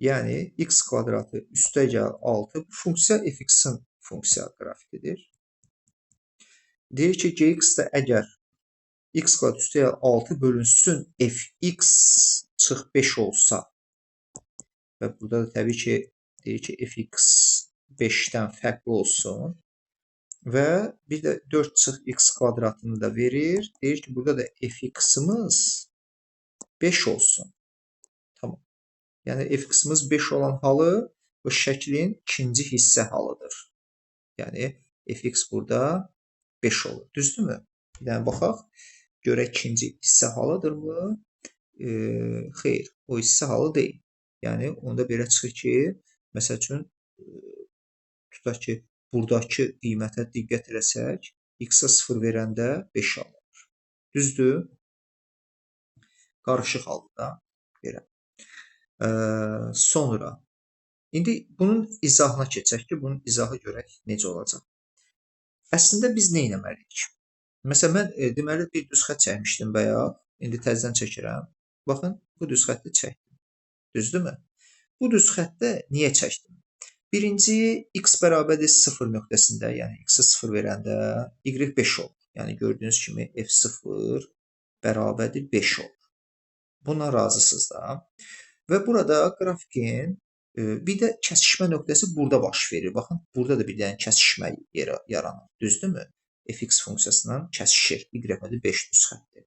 Yəni, x kvadratı üstə gəl 6. Bu funksiya fx-in funksiya qrafikidir. Deyir ki, gx-də əgər x kvadrat üstə gəl 6 bölünsün fx çıx 5 olsa və burada da təbii ki, deyir ki, fx 5-dən fərqli olsun və bir də 4 çıx x kvadratını da verir. Deyir ki, burada da fx-imiz 5 olsun. Tamam. Yəni, fx-imiz 5 olan halı bu şəklin ikinci hissə halıdır. Yəni, fx burada 5 olur. Düzdürmü? Bir dənə baxaq. Görək ikinci hissə halıdırmı? Xeyr, o hissə halı deyil. Yəni, onda belə çıxır ki, məsəl üçün, tutaq ki, buradakı qiymətə diqqət eləsək, x-a 0 verəndə 5 alınır. Düzdür? Qarışıq halda belə. Sonra, indi bunun izahına keçək ki, bunun izahı görək necə olacaq. Əslində, biz nə etməliyik? Məsələn, mən deməli, bir düz xətt çəkmişdim bayaq. İndi təzədən çəkirəm. Baxın, bu düz xətti çəkdim. Düzdürmü? Bu düz xəttdə niyə çəkdim? Birinci, x bərabərdir 0 nöqtəsində, yəni x-ə 0 verəndə y 5 olur. Yəni, gördüyünüz kimi f0 bərabərdir 5 olur. Buna razısınız da. Və burada qrafikin bir də kəsişmə nöqtəsi burada baş verir. Baxın, burada da bir dənə kəsişmə yaranır. Düzdürmü? Fx funksiyasından kəsişir. Y 5 düz xətti.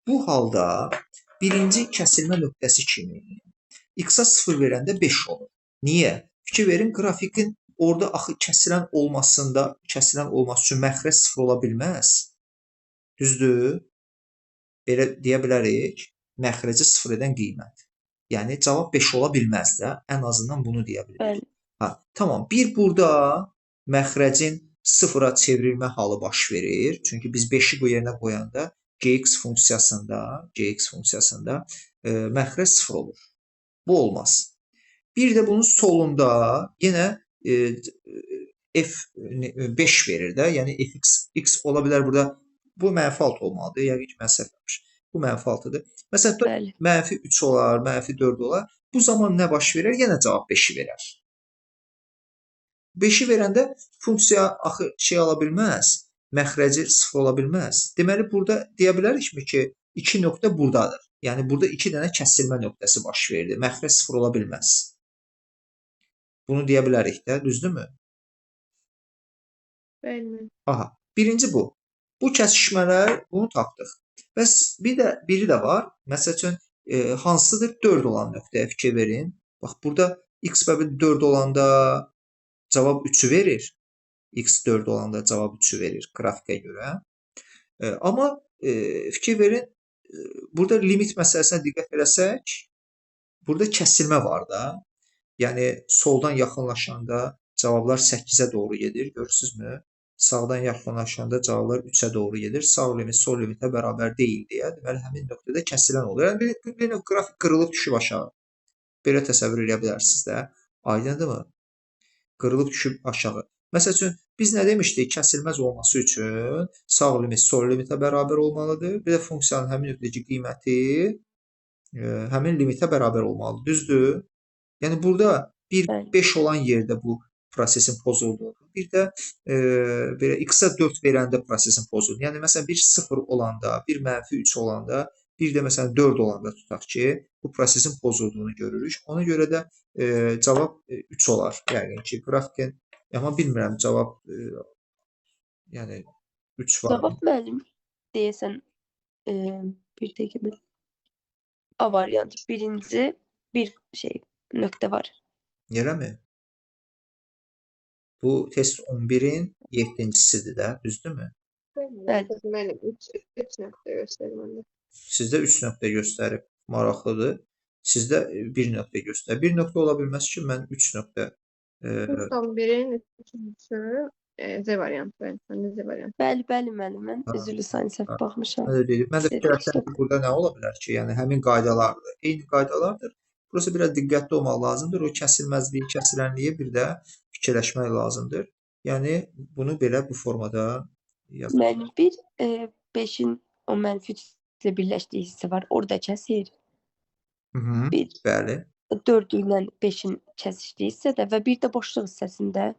Bu halda birinci kəsilmə nöqtəsi kimi x-a 0 verəndə 5 olur. Niyə? Fikir verin, qrafikin orada axı kəsilən olmasında, kəsilən olması üçün məxrəc 0 ola bilməz. Düzdür? Belə deyə bilərik, məxrəci 0 edən qiymət. Yəni, cavab 5 ola bilməz də. Ən azından bunu deyə bilərik. Bəli. Ha, tamam. Bir burada məxrəcin 0-a çevrilmə halı baş verir. Çünki biz 5-i bu yerinə qoyanda gx funksiyasında məxrəc 0 olur. Bu olmaz. Bir də bunun solunda yenə f5 verir də. Yəni fx x ola bilər burada. Bu mənfi 6 olmalıdır. Yəqin ki, mən səhv yapmışam. Bu mənfi 6-dır. Məsələn, mənfi 3 olar, mənfi 4 olar. Bu zaman nə baş verər? Yenə cavab 5-i verər. 5-i verəndə funksiya axı şey ala bilməz, məxrəci 0 ola bilməz. Deməli, burada deyə bilərikmi ki, 2 nöqtə buradadır. Yəni, burada 2 dənə kəsilmə nöqtəsi baş verdi. Məxrəc 0 ola bilməz. Bunu deyə bilərik də, düzdürmü? Bəli. Aha, birinci bu. Bu kəsişmələr, bunu tapdıq. Bəs bir də biri də var. Məsəl üçün, hansıdır 4 olan nöqtəyə fikir verin. Bax, burada x bərabər 4 olanda cavab 3-ü verir. X 4 olanda cavab 3-ü verir qrafikə görə. Amma fikir verin, burada limit məsələsinə diqqət eləsək, burada kəsilmə var da. Yəni, soldan yaxınlaşanda cavablar 8-ə doğru gedir, görürsünüzmü? Sağdan yaxınlaşanda cavablar 3-ə doğru gedir. Sağ limit sol limitə bərabər deyil deyə. Deməli, həmin nöqtədə kəsilən olur. Yəni, bir qrafik qırılıb düşüb aşağı. Belə təsəvvür eləyə bilərsiniz də. Aydındırmı? Qırılıb düşüb aşağı. Məsəl üçün, biz nə demişdik? Kəsilməz olması üçün sağ limit sol limitə bərabər olmalıdır. Bir də funksiyanın həmin nöqtədəki qiyməti həmin limitə bərabər olmalıdır. Düzdür? Yəni, burada 1, 5 olan yerdə bu prosesin pozulduğunu, bir də belə x-a 4 verəndə prosesin pozulduğunu. Yəni məsələn bir 0 olanda, bir -3 olanda, bir də məsələn 4 olanda tutaq ki, bu prosesin pozulduğunu görürük. Ona görə də cavab 3 olar. Yəqin ki, qrafikin, amma bilmirəm cavab yəni 3 var. Cavab müəllim deyəsən bir dəqiqə A variantı. Birinci bir şey nöqtə var. Eləmi? Bu test 11-in 7-cisidir də, düzdürmü? Bəli. Müəllim 3 nöqtə göstərir məndə. Sizdə 3 nöqtə göstərib, maraqlıdır. Sizdə 1 nöqtə göstərir. 1 nöqtə ola bilməz ki, mən 3 nöqtə 3.11-in üçüncüsü C variantı. Bəli, məndə C variantı. Bəli, bəli müəllim, mən üzrlü sayını səhv baxmışam. Mən də deyirəm. Mən də Sizdə fikirləşirəm ki, burada nə ola bilər ki? Yəni həmin qaydalardır. Eyni qaydalardır. Burası biraz diqqətli olmaq lazımdır. O kəsilməzliyi, kəsilənliyi bir də fikirləşmək lazımdır. Yəni bunu belə bu formada yazaq. Müəllim bir 5-in o -3 ilə birləşdiyi hissə var. Orada kəsir. Bir Bəli. 4 ilə 5-in kəsişdiyi hissədə və bir də boşluq hissəsində.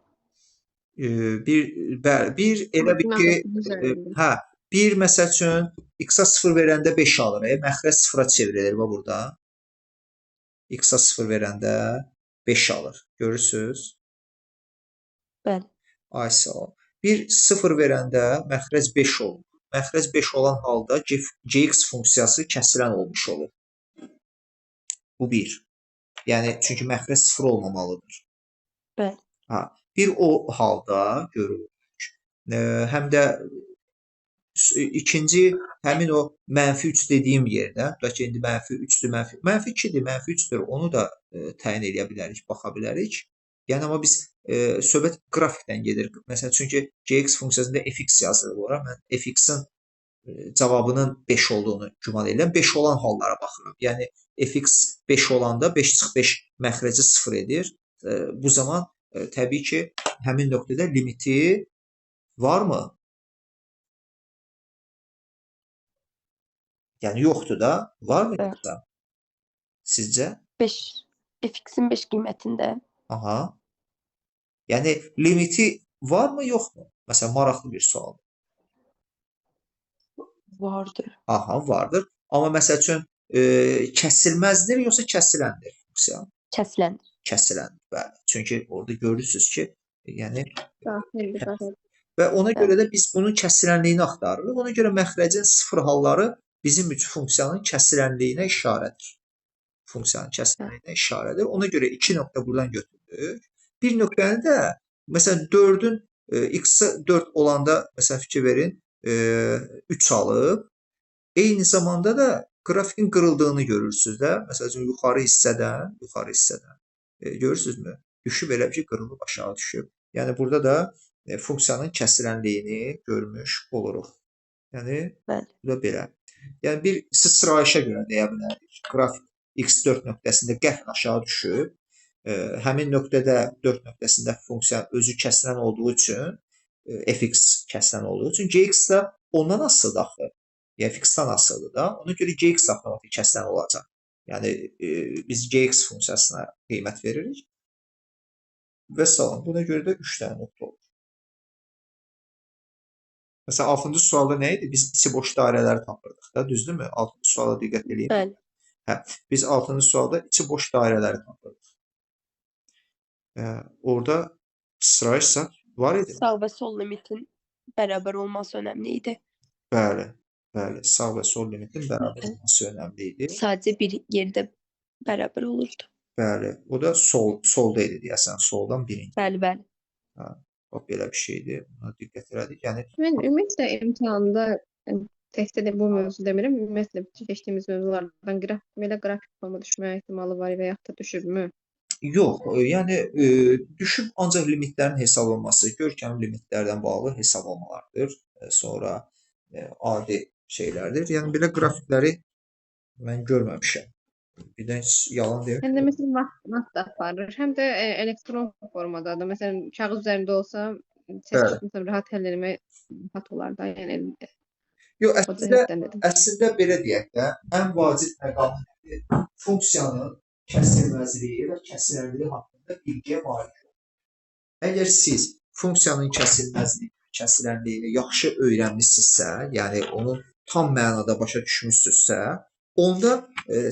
Bir bəli, bir elə bir ki, hə, bir məsəl üçün x-a 0 verəndə 5 alır. Məxrəc 0-a çevrilir bax burada. X-a 0 verəndə 5 alır. Görürsüz? Bəli. Ay sağ ol. Bir 0 verəndə məxrəc 5 olur. Məxrəc 5 olan halda gx funksiyası kəsilən olmuş olur. Bu bir. Yəni çünki məxrəc 0 olmamalıdır. Bəli. Ha, bir o halda görürük. Həm də ikinci həmin o -3 dediyim yerdə, tutaq ki, indi -3-dür, -2-dir, -3-dür, onu da təyin eləyə bilərik, baxa bilərik. Yəni amma biz söhbət qrafikdən gedir. Məsələn, çünki gx funksiyasında fx yazılır ora. Mən fx-in cavabının 5 olduğunu güman edirəm. 5 olan hallara baxıram. Yəni fx 5 olanda 5 çıx 5 məxrəci 0 edir. Bu zaman təbii ki, həmin nöqtədə limiti varmı? Yəni yoxdur da. Varmı yoxsa? Sizcə? 5 fx-in 5 qiymətində. Aha. Yəni limiti varmı, yoxmu? Məsələn, maraqlı bir sualdır. Vardır. Aha, vardır. Amma məsəl üçün kəsilməzdir yoxsa kəsiləndir funksiya? Kəsiləndir. Kəsiləndir, bəli. Çünki orada görürsünüz ki, yəni Daxildir. Və ona görə də biz bunun kəsilənliyini axtarırıq. Ona görə məxrəcin 0 halları bizim üçün funksiyanın kəsilənliyinə işarədir. Funksiyanın kəsilənliyinə işarədir. Ona görə 2 nöqtə buradan götürdük. Bir nöqtəni də məsələn 4-ün x-ə 4 olanda məsələn fikir verin 3 alıb. Eyni zamanda da qrafikin qırıldığını görürsünüz də. Məsəl üçün yuxarı hissədən görürsünüzmü? Düşüb elə bir şey qırılıb aşağı düşüb. Yəni burada da funksiyanın kəsilənliyini görmüş oluruq. Yəni bu da belə. Yəni bir sıçrayışa görə deyə bilərik. Qrafik x4 nöqtəsində qəfil aşağı düşüb. Həmin nöqtədə 4 nöqtəsində funksiya özü kəsilən olduğu üçün fx kəsilən olduğu üçün gx də ondan asılıdır axı. Yəni fx-dan asılıdır da. Ona görə gx avtomatik kəsilən olacaq. Yəni biz gx funksiyasına qiymət veririk. Və salam. Buna görə də 3 dənə nöqtə olur. Məsələn, 6-cı sualda nə idi? Biz içi boş dairələri tapırdıq da, düzdürmü? 6-cı suala diqqət eləyin. Bəli. Hə, biz 6-cı sualda içi boş dairələri tapırdıq. Orada sıçrayış zat var idi. Sağ və sol limitin bərabər olması önəmli idi. Bəli, bəli. Sağ və sol limitin bərabər olması önəmli idi. Sadəcə bir yerdə bərabər olurdu. Bəli, o da solda idi deyəsən, soldan birinci. Bəli, bəli. Hə, bax belə bir şeydir. Buna diqqət elədik. Yəni Mən ümumiyyətlə imtahanda testdə də bu mövzu demirəm. Ümumiyyətlə bütün keçdiyimiz mövzulardan belə qrafik forma düşmə ehtimalı var və yaxud da düşübmü? Yox, yəni düşüb ancaq limitlərin hesablanması, görkəmli limitlərdən bağlı hesablamalardır. Sonra adi şeylərdir. Yəni belə qrafikləri mən görməmişəm. Bir də heç yalan deyim. Həm də məsələn vaxt da aparır, həm də elektron formadadır. Məsələn, kağız üzərində olsa səs çıxmasa rahat həll etmək rahat olar da. Yəni yox, əslində belə deyək də, ən vacib məqamı nədir? Funksiyanın kəsilməzliyi və kəsilənliyi haqqında bilgiyə malik olmaq. Əgər siz funksiyanın kəsilməzliyini, kəsilənliyini yaxşı öyrənmisinizsə, yəni onu tam mənada başa düşmüsünüzsə, onda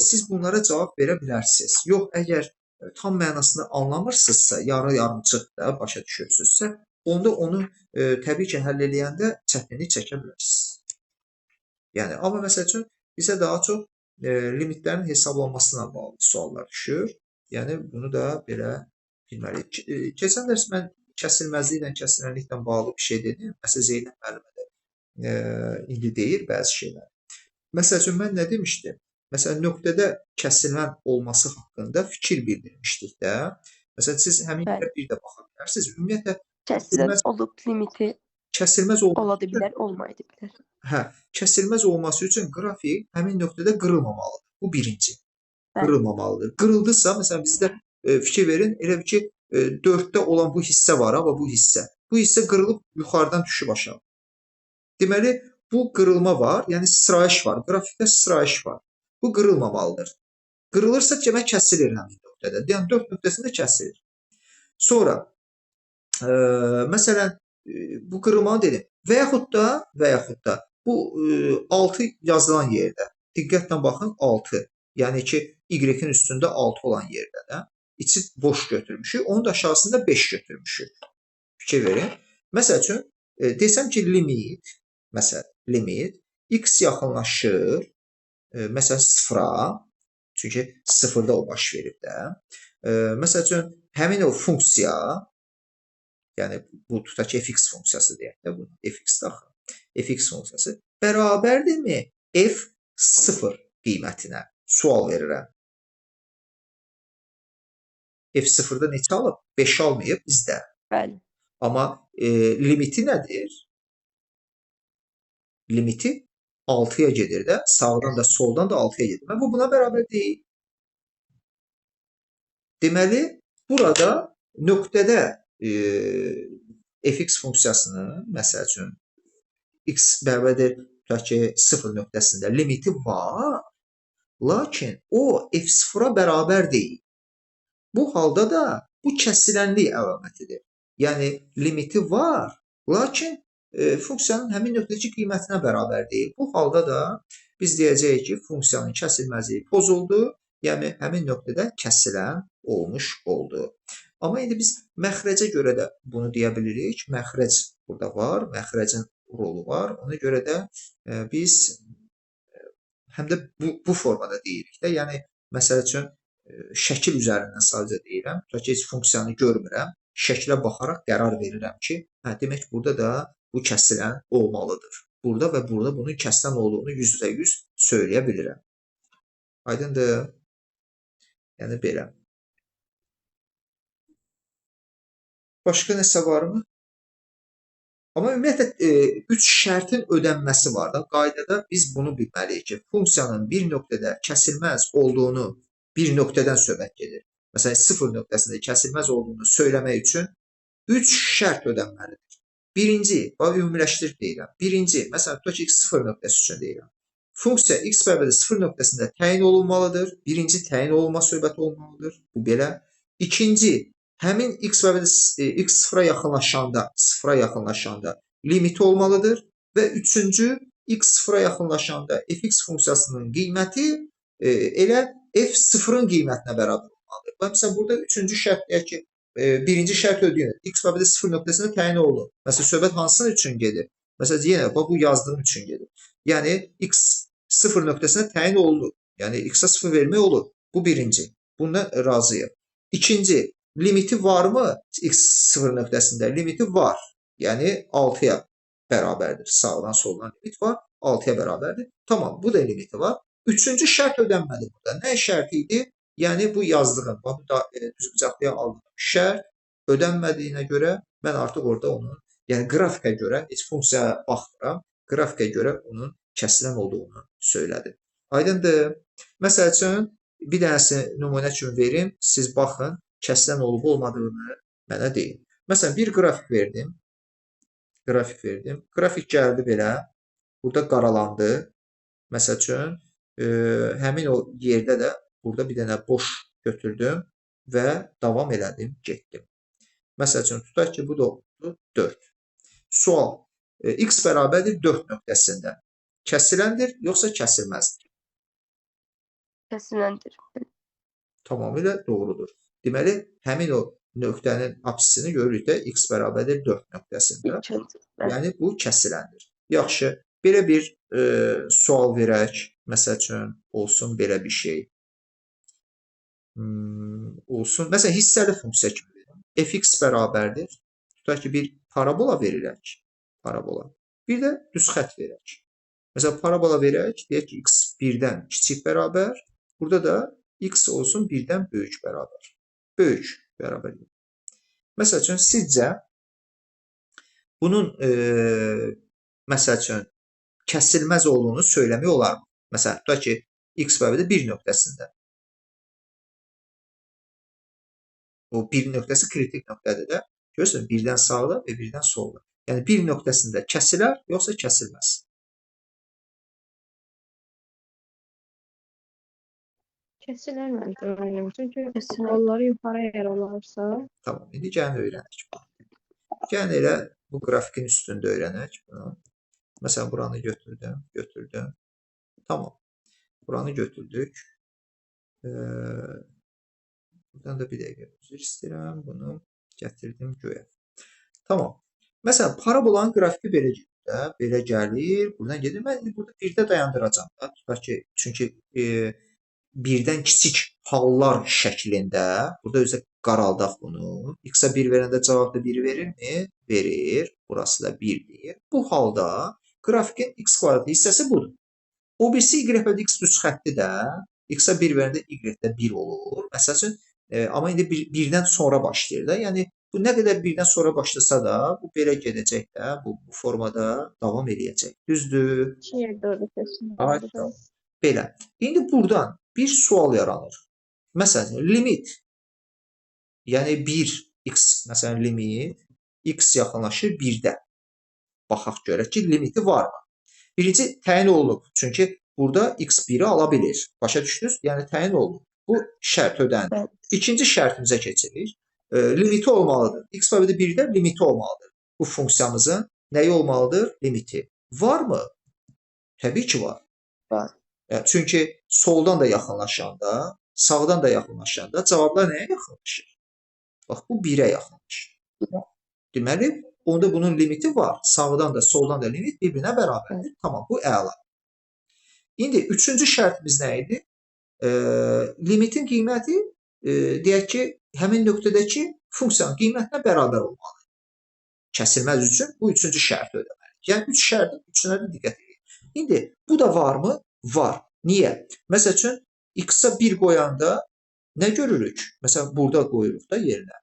siz bunlara cavab verə bilərsiniz. Yox, əgər tam mənasını anlamırsınızsa, yarı-yarımçıq da başa düşürsünüzsə, onda onu təbii ki, həll eləyəndə çətinlik çəkə bilərsiniz. Yəni, amma məsəl üçün bizə daha çox limitlərin hesablanmasına bağlı suallar düşür. Yəni, bunu da belə bilməliyik. Keçən dərs mən kəsilməzliklə, kəsilənliklə bağlı bir şey dedim. Məsələn, Zeynəb müəllimə də indi deyir bəzi şeylər. Məsəl üçün, mən nə demişdim? Məsələn, nöqtədə kəsilən olması haqqında fikir bildirmişdik də. Məsələn, siz həmin yerə bir də baxa bilərsiniz. Ümumiyyətlə, Kəsilən olub limiti kəsilməz olması ola da bilər, olmaya da bilər. Hə, kəsilməz olması üçün qrafik həmin nöqtədə qırılmamalıdır. Bu birinci. Bəli. Qırılmamalıdır. Qırıldısa, məsələn, bizdə fikir verin, elə bir ki, 4-də olan bu hissə var, amma bu hissə. Bu hissə qırılıb yuxarıdan düşüb aşağı. Deməli, bu qırılma var, yəni sıçrayış var. Qrafikdə sıçrayış var. Bu qırılmamalıdır. Qırılırsa, demək kəsilir həmin nöqtədə. Yəni 4 nöqtəsində kəsilir. Sonra, məsələn, bu qırılmanı dedim. Və yaxud da bu 6 yazılan yerdə, diqqətlə baxın, 6. Yəni ki, Y-in üstündə 6 olan yerdə də içi boş götürmüşük. Onun da aşağısında 5 götürmüşük. Fikir verin. Məsəl üçün, desəm ki, limit, məsələn, limit, x yaxınlaşır, məsələn, 0-a, çünki 0-da o baş verib də. Məsəl üçün, həmin o funksiya, yəni bu tutaq ki, fx funksiyası deyək də, bu fx-dir axı, fx funksiyası bərabərdirmi f0 qiymətinə? Sual verirəm. F0-da neçə alıb? 5 almayıb bizdə. Bəli. Amma limiti nədir? Limiti 6-ya gedir də. Sağdan da soldan da 6-ya gedir. Bu buna bərabər deyil. Deməli, burada nöqtədə fx funksiyasının, məsəl üçün, x bərabərdir, tutaq ki, 0 nöqtəsində limiti var, lakin o f0-a bərabər deyil. Bu halda da bu kəsilənlik əlamətidir. Yəni, limiti var, lakin funksiyanın həmin nöqtədəki qiymətinə bərabər deyil. Bu halda da biz deyəcəyik ki, funksiyanın kəsilməzliyi pozuldu, yəni həmin nöqtədə kəsilən olmuş oldu. Amma indi biz məxrəcə görə də bunu deyə bilirik. Məxrəc burada var, məxrəcin rolu var. Ona görə də biz həm də bu formada deyirik də. Yəni, məsəl üçün, şəkil üzərindən sadəcə deyirəm. Tutaq ki, heç funksiyanı görmürəm. Şəklə baxaraq qərar verirəm ki, hə, demək burada da bu kəsilən olmalıdır. Burada və burada bunun kəsilən olduğunu 100% söyləyə bilirəm. Aydındır? Yəni, belə. Başqa nəsə varmı? Amma ümumiyyətlə, 3 şərtin ödənməsi var da. Qaydada biz bunu bilməliyik ki, funksiyanın bir nöqtədə kəsilməz olduğunu, bir nöqtədən söhbət gedir. Məsələn, 0 nöqtəsində kəsilməz olduğunu söyləmək üçün 3 şərt ödənməlidir. Birinci, bax, ümumiləşdirib deyirəm. Birinci, məsələn, tutaq ki, x 0 nöqtəsi üçün deyirəm. Funksiya x bərabərdir 0 nöqtəsində təyin olunmalıdır. Birinci, təyin olunma söhbəti olmalıdır. Bu belə. İkinci, həmin x bərabərdir x 0-a yaxınlaşanda, 0-a yaxınlaşanda limiti olmalıdır. Və üçüncü, x 0-a yaxınlaşanda fx funksiyasının qiyməti elə f0-ın qiymətinə bərabər olmalıdır. Məsələn, burada üçüncü şərt deyək ki, birinci şərt ödəyir. X bərabərdir 0 nöqtəsində təyin olunur. Məsələn, söhbət hansının üçün gedir? Məsələn, yenə bax, bu yazdığım üçün gedir. Yəni, x 0 nöqtəsində təyin olunur. Yəni, x-a 0 vermək olur. Bu birinci. Bundan razıyıq. İkinci, limiti varmı x 0 nöqtəsində? Limiti var. Yəni, 6-ya bərabərdir. Sağdan soldan limit var. 6-ya bərabərdir. Tamam, bu da limiti var. Üçüncü şərt ödənməli burada. Nə şərti idi? Yəni, bu yazdığım, bax, bu da düzbucaqlıya aldığım şərt ödənmədiyinə görə mən artıq orada onun, yəni qrafikə görə, heç funksiyaya baxmıram, qrafikə görə onun kəsilən olduğunu söylədim. Aydındır? Məsəl üçün, bir dənəsi nümunə üçün verim, siz baxın, kəsilən olub olmadığını mənə deyin. Məsələn, bir qrafik verdim. Qrafik verdim. Qrafik gəldi belə, burada qaralandı. Məsəl üçün, həmin o yerdə də burada bir dənə boş götürdüm və davam elədim, getdim. Məsəl üçün, tutaq ki, bu da oldu 4. Sual, x bərabərdir 4 nöqtəsində. Kəsiləndir, yoxsa kəsilməzdir? Kəsiləndir. Tamamilə doğrudur. Deməli, həmin o nöqtənin apsisini görürük də x bərabərdir 4 nöqtəsində. Yəni, bu kəsiləndir. Yaxşı, belə bir sual verək. Məsəl üçün, olsun belə bir şey. Olsun. Məsələn, hissəli funksiya kimi verim. Fx bərabərdir. Tutaq ki, bir parabola verirək. Parabola. Bir də düz xətt verək. Məsələn, parabola verək. Deyək ki, x 1-dən kiçik bərabər. Burada da x olsun 1-dən böyük bərabər. Böyük bərabər. Məsəl üçün, sizcə bunun məsəl üçün kəsilməz olduğunu söyləmək olarmı? Məsələn, tutaq ki, x bərabərdir 1 nöqtəsində. O 1 nöqtəsi kritik nöqtədir də. Görürsünüz, 1-dən sağda və 1-dən solda. Yəni 1 nöqtəsində kəsilər, yoxsa kəsilməz? Kəsilər məncə müəllim. Çünki onları yuxarı əgər olarsa. Tamam, indi gəlin öyrənək. Gəlin elə bu qrafikin üstündə öyrənək bunu. Məsələn, buranı götürdüm, götürdüm. Tamam. Buranı götürdük. Buradan da bir dəqiqə üzr istəyirəm. Bunu gətirdim göyə. Tamam. Məsələn, parabolanın qrafiki belə gedir də, belə gəlir, buradan gedir. Mən indi burada birdə dayandıracağam da. Tutaq ki, çünki birdən kiçik hallar şəklində, burada özə qaraldaq bunu. X-a 1 verəndə cavab da 1 verirmi? Verir. Burası da 1-dir. Bu halda qrafikin x kvadratı hissəsi budur. O birisi y və x düz xətti də x-a 1 verəndə y-də 1 olur. Məsəl üçün, amma indi birdən sonra başlayır da. Yəni, bu nə qədər birdən sonra başlasa da, bu belə gedəcək də, bu formada davam eləyəcək. Düzdür? Belə. İndi buradan bir sual yaranır. Məsələn, limit, yəni 1 x, məsələn, limit, x yaxınlaşır 1-də. Baxaq görək ki, limiti varmı? Birinci, təyin olunub. Çünki burada x 1-i ala bilir. Başa düşdünüz? Yəni, təyin olunub. Bu şərt ödənilir. İkinci şərtimizə keçirik. Limiti olmalıdır. X bərabərdir 1-də limiti olmalıdır. Bu funksiyamızın nəyi olmalıdır? Limiti. Varmı? Təbii ki, var. Var. Çünki soldan da yaxınlaşanda, sağdan da yaxınlaşanda cavablar nəyə yaxınlaşır? Bax, bu 1-ə yaxınlaşır. Deməli, onda bunun limiti var. Sağdan da, soldan da limit bir-birinə bərabərdir. Tamam, bu əla. İndi üçüncü şərtimiz nə idi? Limitin qiyməti, deyək ki, həmin nöqtədəki funksiyanın qiymətinə bərabər olmalıdır. Kəsilməz üçün bu üçüncü şərti ödəməlidir. Yəni, üç şərtin üçünə də diqqət edin. İndi bu da varmı? Var. Niyə? Məsəl üçün, x-a 1 qoyanda nə görürük? Məsələn, burada qoyuruq da yerinə.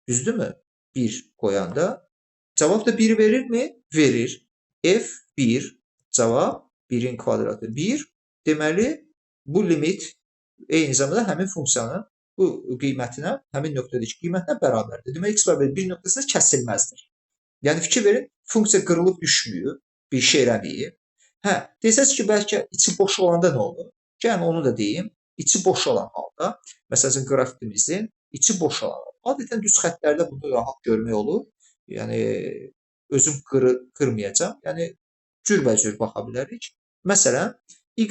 Düzdürmü? 1 qoyanda. Cavab da 1 verirmi? Verir. F1 cavab 1-in kvadratı 1. Deməli, bu limit eyni zamanda həmin funksiyanın bu qiymətinə, həmin nöqtədəki qiymətinə bərabərdir. Deməli, x bərabər 1 nöqtəsində kəsilməzdir. Yəni, fikir verin, funksiya qırılıb düşməyib, bir şey eləməyib. Hə, desəz ki, bəlkə içi boş olanda nə olur? Gəlin, onu da deyim. İçi boş olan halda, məsəl üçün, qrafikimizin içi boş olan halda. Adətən düz xəttlərdə bunu rahat görmək olur. Yəni, özüm qırmayacağam. Yəni, cürbəcür baxa bilərik. Məsələn, y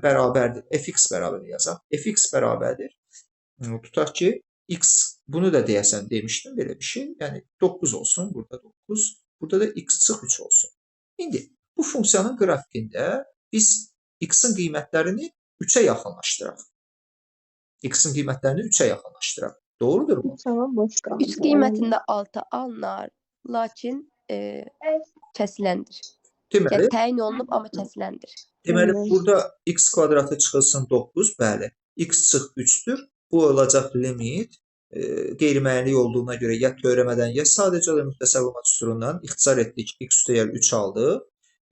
bərabərdir, fx bərabər yazaq. Fx bərabərdir. Tutaq ki, x, bunu da deyəsən demişdim, belə bir şey. Yəni, 9 olsun, burada 9, burada da x çıx 3 olsun. İndi, bu funksiyanın qrafikində biz x-in qiymətlərini 3-ə yaxınlaşdıraq. X-in qiymətlərini 3-ə yaxınlaşdıraq. Doğrudurmu? 3 qiymətində 6 alınar, lakin kəsiləndir. Deməli, yəni, təyin olunub, amma kəsiləndir. Deməli, burada x kvadratı çıxılsın 9, bəli. X çıx 3-dür. Bu olacaq limit. Qeyri-müəyyənlik olduğuna görə ya törəmədən, ya sadəcə olaraq müxtəsər vurma düsturundan ixtisar etdik. X üstəgəl 3 aldıq.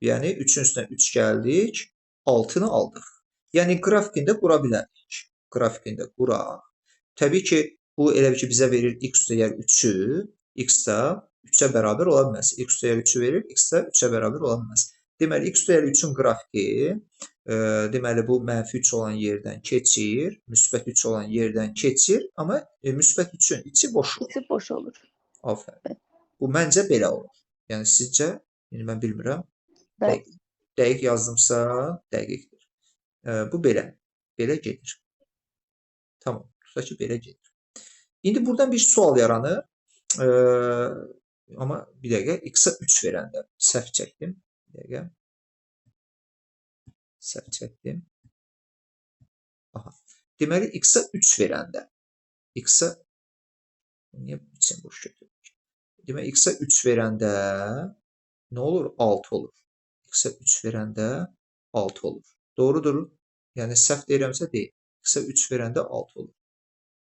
Yəni, 3-ün üstünə 3 gəldik, 6-nı aldıq. Yəni, qrafikində qura bilərik. Qrafikində quraq. Təbii ki, bu elə bir ki, bizə verir x üstəgəl 3-ü, x də 3-ə bərabər ola bilməz. X üstəgəl 3-ü verir, x də 3-ə bərabər ola bilməz. Deməli, x üstəgəl 3-ün qrafiki Deməli, bu mənfi 3 olan yerdən keçir, müsbət 3 olan yerdən keçir, amma müsbət 3-ün içi boş olur. İçi boş olur. Aferin. Bu məncə belə olur. Yəni sizcə, indi mən bilmirəm. Bəli. Dəqiq yazdımsa, dəqiqdir. Bu belə. Belə gedir. Tamam. Tutaq ki, belə gedir. İndi buradan bir sual yaranır. Amma bir dəqiqə, x-a 3 verəndə səhv çəkdim. Bir dəqiqə. Səhv çəkdim. Aha. Deməli, x-a 3 verəndə, x-a niyə üçün boş götürdük? Deməli, x-a 3 verəndə nə olur? 6 olur. X-a 3 verəndə 6 olur. Doğrudur. Yəni, səhv deyirəmsə deyil. X-a 3 verəndə 6 olur.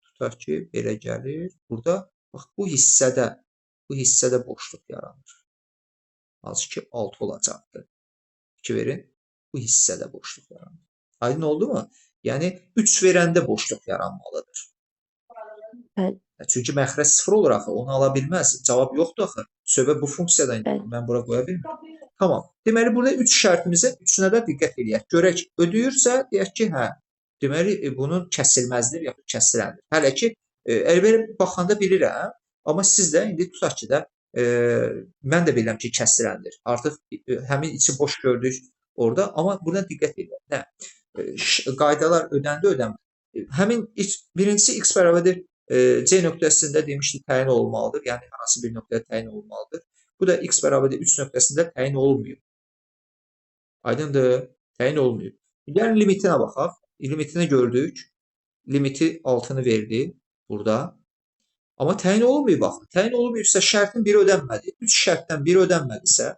Tutaq ki, belə gəlir. Burada, bax, bu hissədə boşluq yaranır. Hansı ki, 6 olacaqdır. 2 verin. Bu hissədə boşluq yaranır. Aydın oldu mu? Yəni, 3 verəndə boşluq yaranmalıdır. Bəli. Çünki məxrəc 0 olur axı, onu ala bilməz. Cavab yoxdur axı. Söhbət bu funksiyadan Bəli. mən bura qoya bilmirəm. Tamam. Deməli, burada 3 şərtimizin üçünə də diqqət eləyək. Görək, ödəyirsə, deyək ki, hə. Deməli, bunun kəsilməzdir, yaxud kəsiləndir. Hələ ki, elə baxanda bilirəm, amma siz də indi tutaq ki də, mən də bilirəm ki, kəsiləndir. Artıq həmin içi boş gördük orada, amma buna diqqət eləyək. Nə? Qaydalar ödəndi, ödənmədi. Həmin birincisi x bərabərdir C nöqtəsində demişdik təyin olunmalıdır. Yəni, hansı bir nöqtədə təyin olunmalıdır. Bu da x bərabərdir 3 nöqtəsində təyin olunmuyor. Aydındır, təyin olunmuyor. Gəlin limitinə baxaq. Limitini gördük. Limiti 6-nı verdi burada. Amma təyin olunmuyor, baxın. Təyin olunmayıbsa şərtin biri ödənmədi. 3 şərtdən biri ödənmədisə,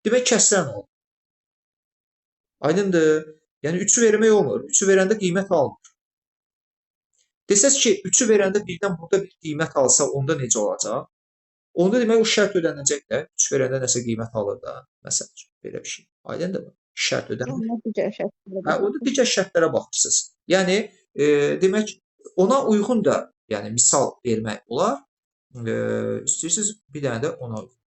demək kəsilən oldu. Aydındır. Yəni, 3-ü vermək olmur. 3-ü verəndə qiymət almır. Desəz ki, 3-ü verəndə birdən burada bir qiymət alsa, onda necə olacaq? Onda demək, o şərt ödəniləcək də. 3 verəndə nəsə qiymət alır da. Məsəl üçün, belə bir şey. Aydındır mı? Şərt ödəniləcək. Onda digər şərtlərə Hə, onda digər şərtlərə baxırsınız. Yəni, demək, ona uyğun da, yəni, misal vermək olar. İstəyirsiniz, bir dənə də ona uyğun.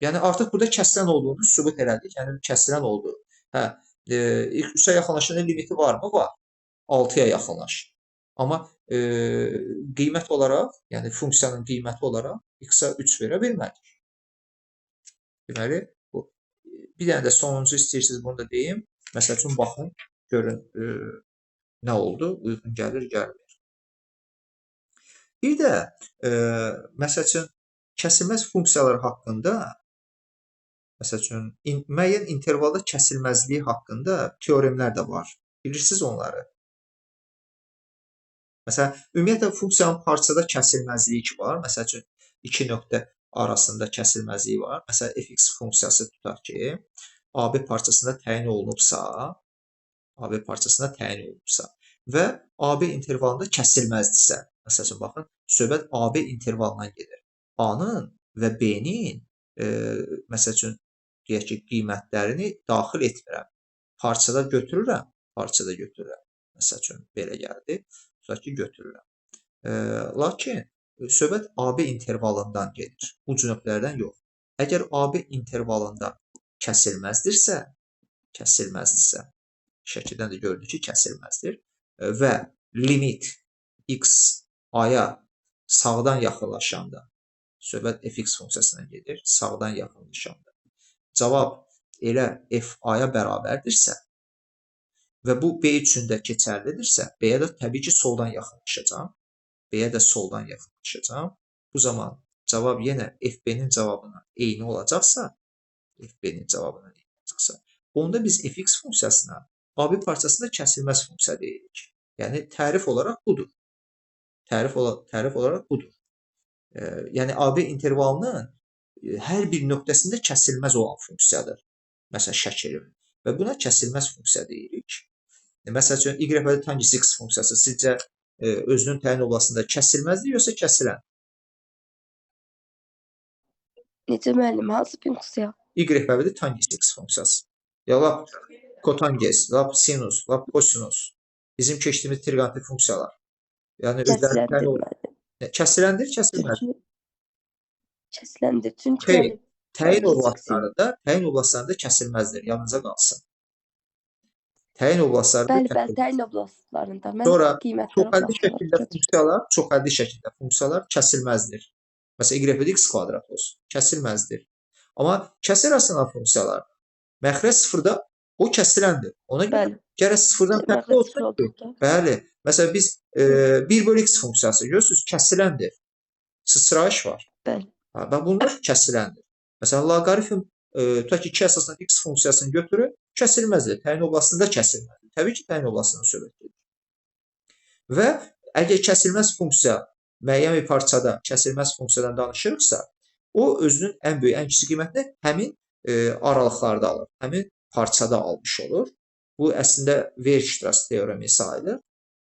Yəni, artıq burada kəsilən olduğunu sübut elədik. Yəni, kəsilən oldu. Hə, 3-ə yaxınlaşanda limiti varmı? Var. 6-ya yaxınlaşır. Amma qiymət olaraq, yəni funksiyanın qiyməti olaraq x-a 3 verə bilmədik. Deməli, bu. Bir dənə də sonuncu istəyirsiniz, bunu da deyim. Məsəl üçün, baxın, görün nə oldu? Uyğun gəlir, gəlmir. Bir də, məsəl üçün, kəsilməz funksiyalar haqqında, məsəl üçün, müəyyən intervalda kəsilməzliyi haqqında teoremlər də var. Bilirsiniz onları? Məsələn, ümumiyyətlə, funksiyanın parçada kəsilməzliyi ki var. Məsəl üçün, 2 nöqtə arasında kəsilməzliyi var. Məsələn, fx funksiyası tutaq ki, AB parçasında təyin olunubsa, AB parçasında təyin olunubsa və AB intervalında kəsilməzdirsə, məsəl üçün, baxın, söhbət AB intervalından gedir. A-nın və B-nin, məsəl üçün, deyək ki, qiymətlərini daxil etmirəm. Parçada götürürəm, parçada götürürəm. Məsəl üçün, belə gəldi. Tutaq ki, götürürəm. Lakin, söhbət AB intervalından gedir. Uc nöqtələrdən yox. Əgər AB intervalında kəsilməzdirsə, şəkildən də gördük ki, kəsilməzdir və limit x a-ya sağdan yaxınlaşanda, söhbət fx funksiyasından gedir, sağdan yaxınlaşanda, cavab elə f a-ya bərabərdirsə və bu B üçün də keçərlidirsə, B-yə də təbii ki, soldan yaxınlaşacağam. B-yə də soldan yaxınlaşacağam. Bu zaman cavab yenə FB-nin cavabına eyni olacaqsa, FB-nin cavabına eyni olacaqsa, onda biz fx funksiyasına AB parçasında kəsilməz funksiya deyirik. Yəni, tərif olaraq budur. Tərif olaraq budur. Yəni, AB intervalının hər bir nöqtəsində kəsilməz olan funksiyadır. Məsələn, şəkil. Və buna kəsilməz funksiya deyirik. Məsəl üçün, y bərabər tangens x funksiyası sizcə özünün təyin oblasında kəsilməzdir, yoxsa kəsilən? Necə müəllim, hansı funksiya? Y bərabərdir tangens x funksiyası. Ya lap kotangens, lap sinus, lap kosinus. Bizim keçdiyimiz trigonometrik funksiyalar. Yəni, kəsiləndir müəllim. Kəsiləndir, kəsilməzdir. Kəsiləndir. Çünki xeyr, təyin oblaslarında kəsilməzdir. Yadınıza qalsın. Təyin oblastlarında Bəli, bəli, kəsilməz. təyin oblastlarında. Mən Sonra qiymətlər çoxhəddi oblastları şəkildə başa düşdüm. funksiyalar, çoxhəddi şəkildə funksiyalar kəsilməzdir. Məsələn, y bölü x kvadrat olsun, kəsilməzdir. Amma kəsir rasional funksiyalar məxrəc sıfırda o kəsiləndir. Ona görə Bəli. gərək sıfırdan fərqli Məxrəc olsun sıfır ki, olduqda. bəli. Məsələn, biz 1 bölü x funksiyası görürsünüz, kəsiləndir. Sıçrayış var. Bəli. Ha, və bunlar kəsiləndir. Məsələn, loqaritm tutaq ki, 2 əsasında x funksiyasını götürün, kəsilməzdir. Təyin oblastında kəsilməzdir. Təbii ki, təyin oblastından söhbət gedir. Və əgər kəsilməz funksiya müəyyən bir parçada kəsilməz funksiyadan danışırıqsa, o özünün ən böyük, ən kiçik qiymətini həmin aralıqlarda alır, həmin parçada almış olur. Bu əslində Weierstrass teoremi sayılır.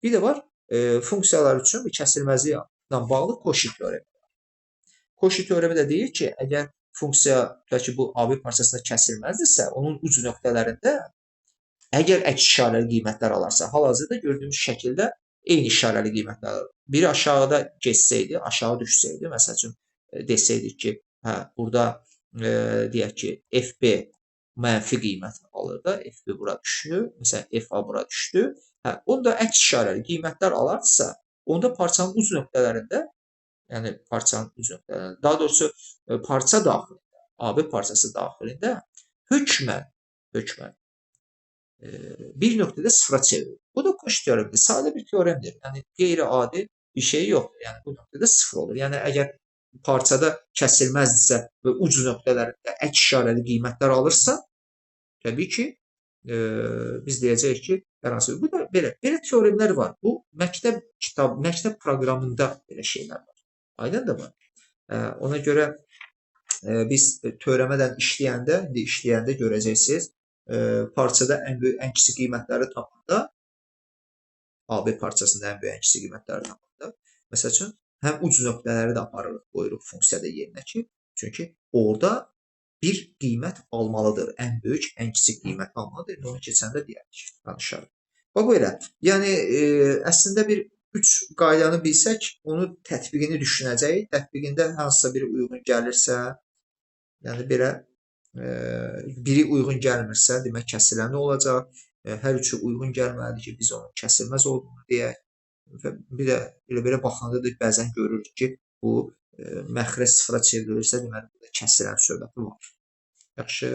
Bir də var funksiyalar üçün bu kəsilməzliklə bağlı Cauchy teoremi var. Cauchy teoremi də deyir ki, əgər funksiya tutaq ki, bu AB parçasında kəsilməzdirsə, onun uc nöqtələrində əgər əks işarəli qiymətlər alarsa, hal-hazırda gördüyümüz şəkildə eyni işarəli qiymətlər alır. Biri aşağıda getsəydi, aşağı düşsəydi, məsəl üçün desəydik ki, hə, burada deyək ki, FB mənfi qiymət alır da, FB bura düşür, məsələn, FA bura düşdü. Hə, onda əks işarəli qiymətlər alarsa, onda parçanın uc nöqtələrində, yəni parçanın uc nöqtələrində, daha doğrusu parça daxilində, AB parçası daxilində hökmən bir nöqtədə sıfıra çevrilir. Bu da Cauchy teoremidir. Sadə bir teoremdir. Yəni qeyri-adi bir şey yoxdur. Yəni bu nöqtədə sıfır olur. Yəni əgər parçada kəsilməzdirsə və uc nöqtələrində əks işarəli qiymətlər alırsa, təbii ki, biz deyəcəyik ki, hər hansı bu da belə teoremlər var. Bu məktəb kitab, məktəb proqramında belə şeylər var. Aydın da var. Ona görə biz teoremədən işləyəndə, indi işləyəndə görəcəksiniz, parçada ən böyük, ən kiçik qiymətləri tapanda, AB parçasında ən böyük, ən kiçik qiymətləri tapanda, məsəl üçün, həm uc nöqtələri də aparırıq, qoyuruq funksiyada yerinə ki, çünki orada bir qiymət almalıdır. Ən böyük, ən kiçik qiymət almalıdır. İndi onu keçəndə deyərik, danışarıq. Bax belə. Yəni, əslində bir 3 qaydanı bilsək, onu tətbiqini düşünəcəyik. Tətbiqində hansısa biri uyğun gəlirsə, yəni belə biri uyğun gəlmirsə, demək kəsilən olacaq. Hər üçü uyğun gəlməlidir ki, biz onun kəsilməz olduğunu deyək. Və bir də elə-belə baxanda da bəzən görürük ki, bu məxrəc sıfıra çevrilirsə, deməli burada kəsilən söhbəti var. Yaxşı.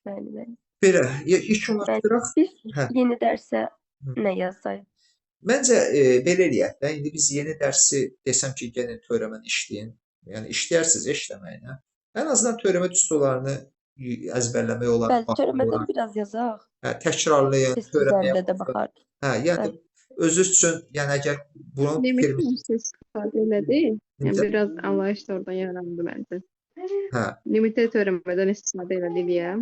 Bəli, bəli. Belə, yekunlaşdıraq. Biz yeni dərsə nə yazsaq? Məncə belə eləyək də. İndi biz yeni dərsi desəm ki, gəlin teoreməni işləyin. Yəni işləyərsiniz işləməyinə. Ən azından teoremə düsturlarını əzbərləmək olar. Bəli, teoremədən biraz yazaq. Hə, təkrarlayın, Test teoreməyə üzərində də baxın. baxar. Hə, yəni özünüz üçün, yəni əgər bunu Limitli istifadə elədi. Yəni Necə? biraz anlayış da oradan yarandı məncə. Hə. Limitli teoremadan istifadə elədi deyə.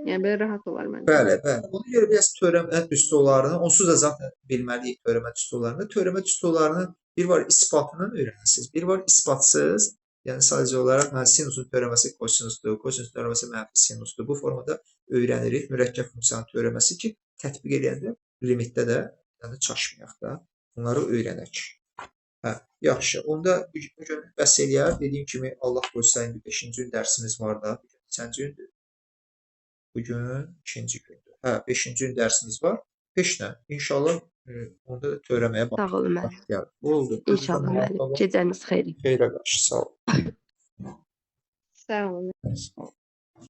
Yəni belə rahat olar məncə. Bəli, bəli. Ona görə biraz teoremə düsturlarını, onsuz da zaten bilməliyik teoremə düsturlarını. Teoremə düsturlarını bir var isbatını öyrənəsiniz, bir var isbatsız. Yəni sadəcə olaraq sinusun teoreməsi kosinusdur, kosinus teoreməsi mənfi sinusdur. Bu formada öyrənirik mürəkkəb funksiyanın teoreməsi ki, tətbiq eləyəndə limitdə də yəni çaşmayaq da. Bunları öyrənək. Hə, yaxşı. Onda bu gün bəs eləyər. Dediyim kimi Allah qoysa indi 5-ci gün dərsimiz var da. Neçənci gündür? Bugün 2-ci gündür. Hə, 5-ci gün dərsimiz var. Heç nə. İnşallah onda da teoreməyə Sağ olun müəllim. başlayarıq. Oldu. İnşallah müəllim. Gecəniz xeyir. Xeyrə qarşı. Sağ olun. Sağ olun. Sağ olun.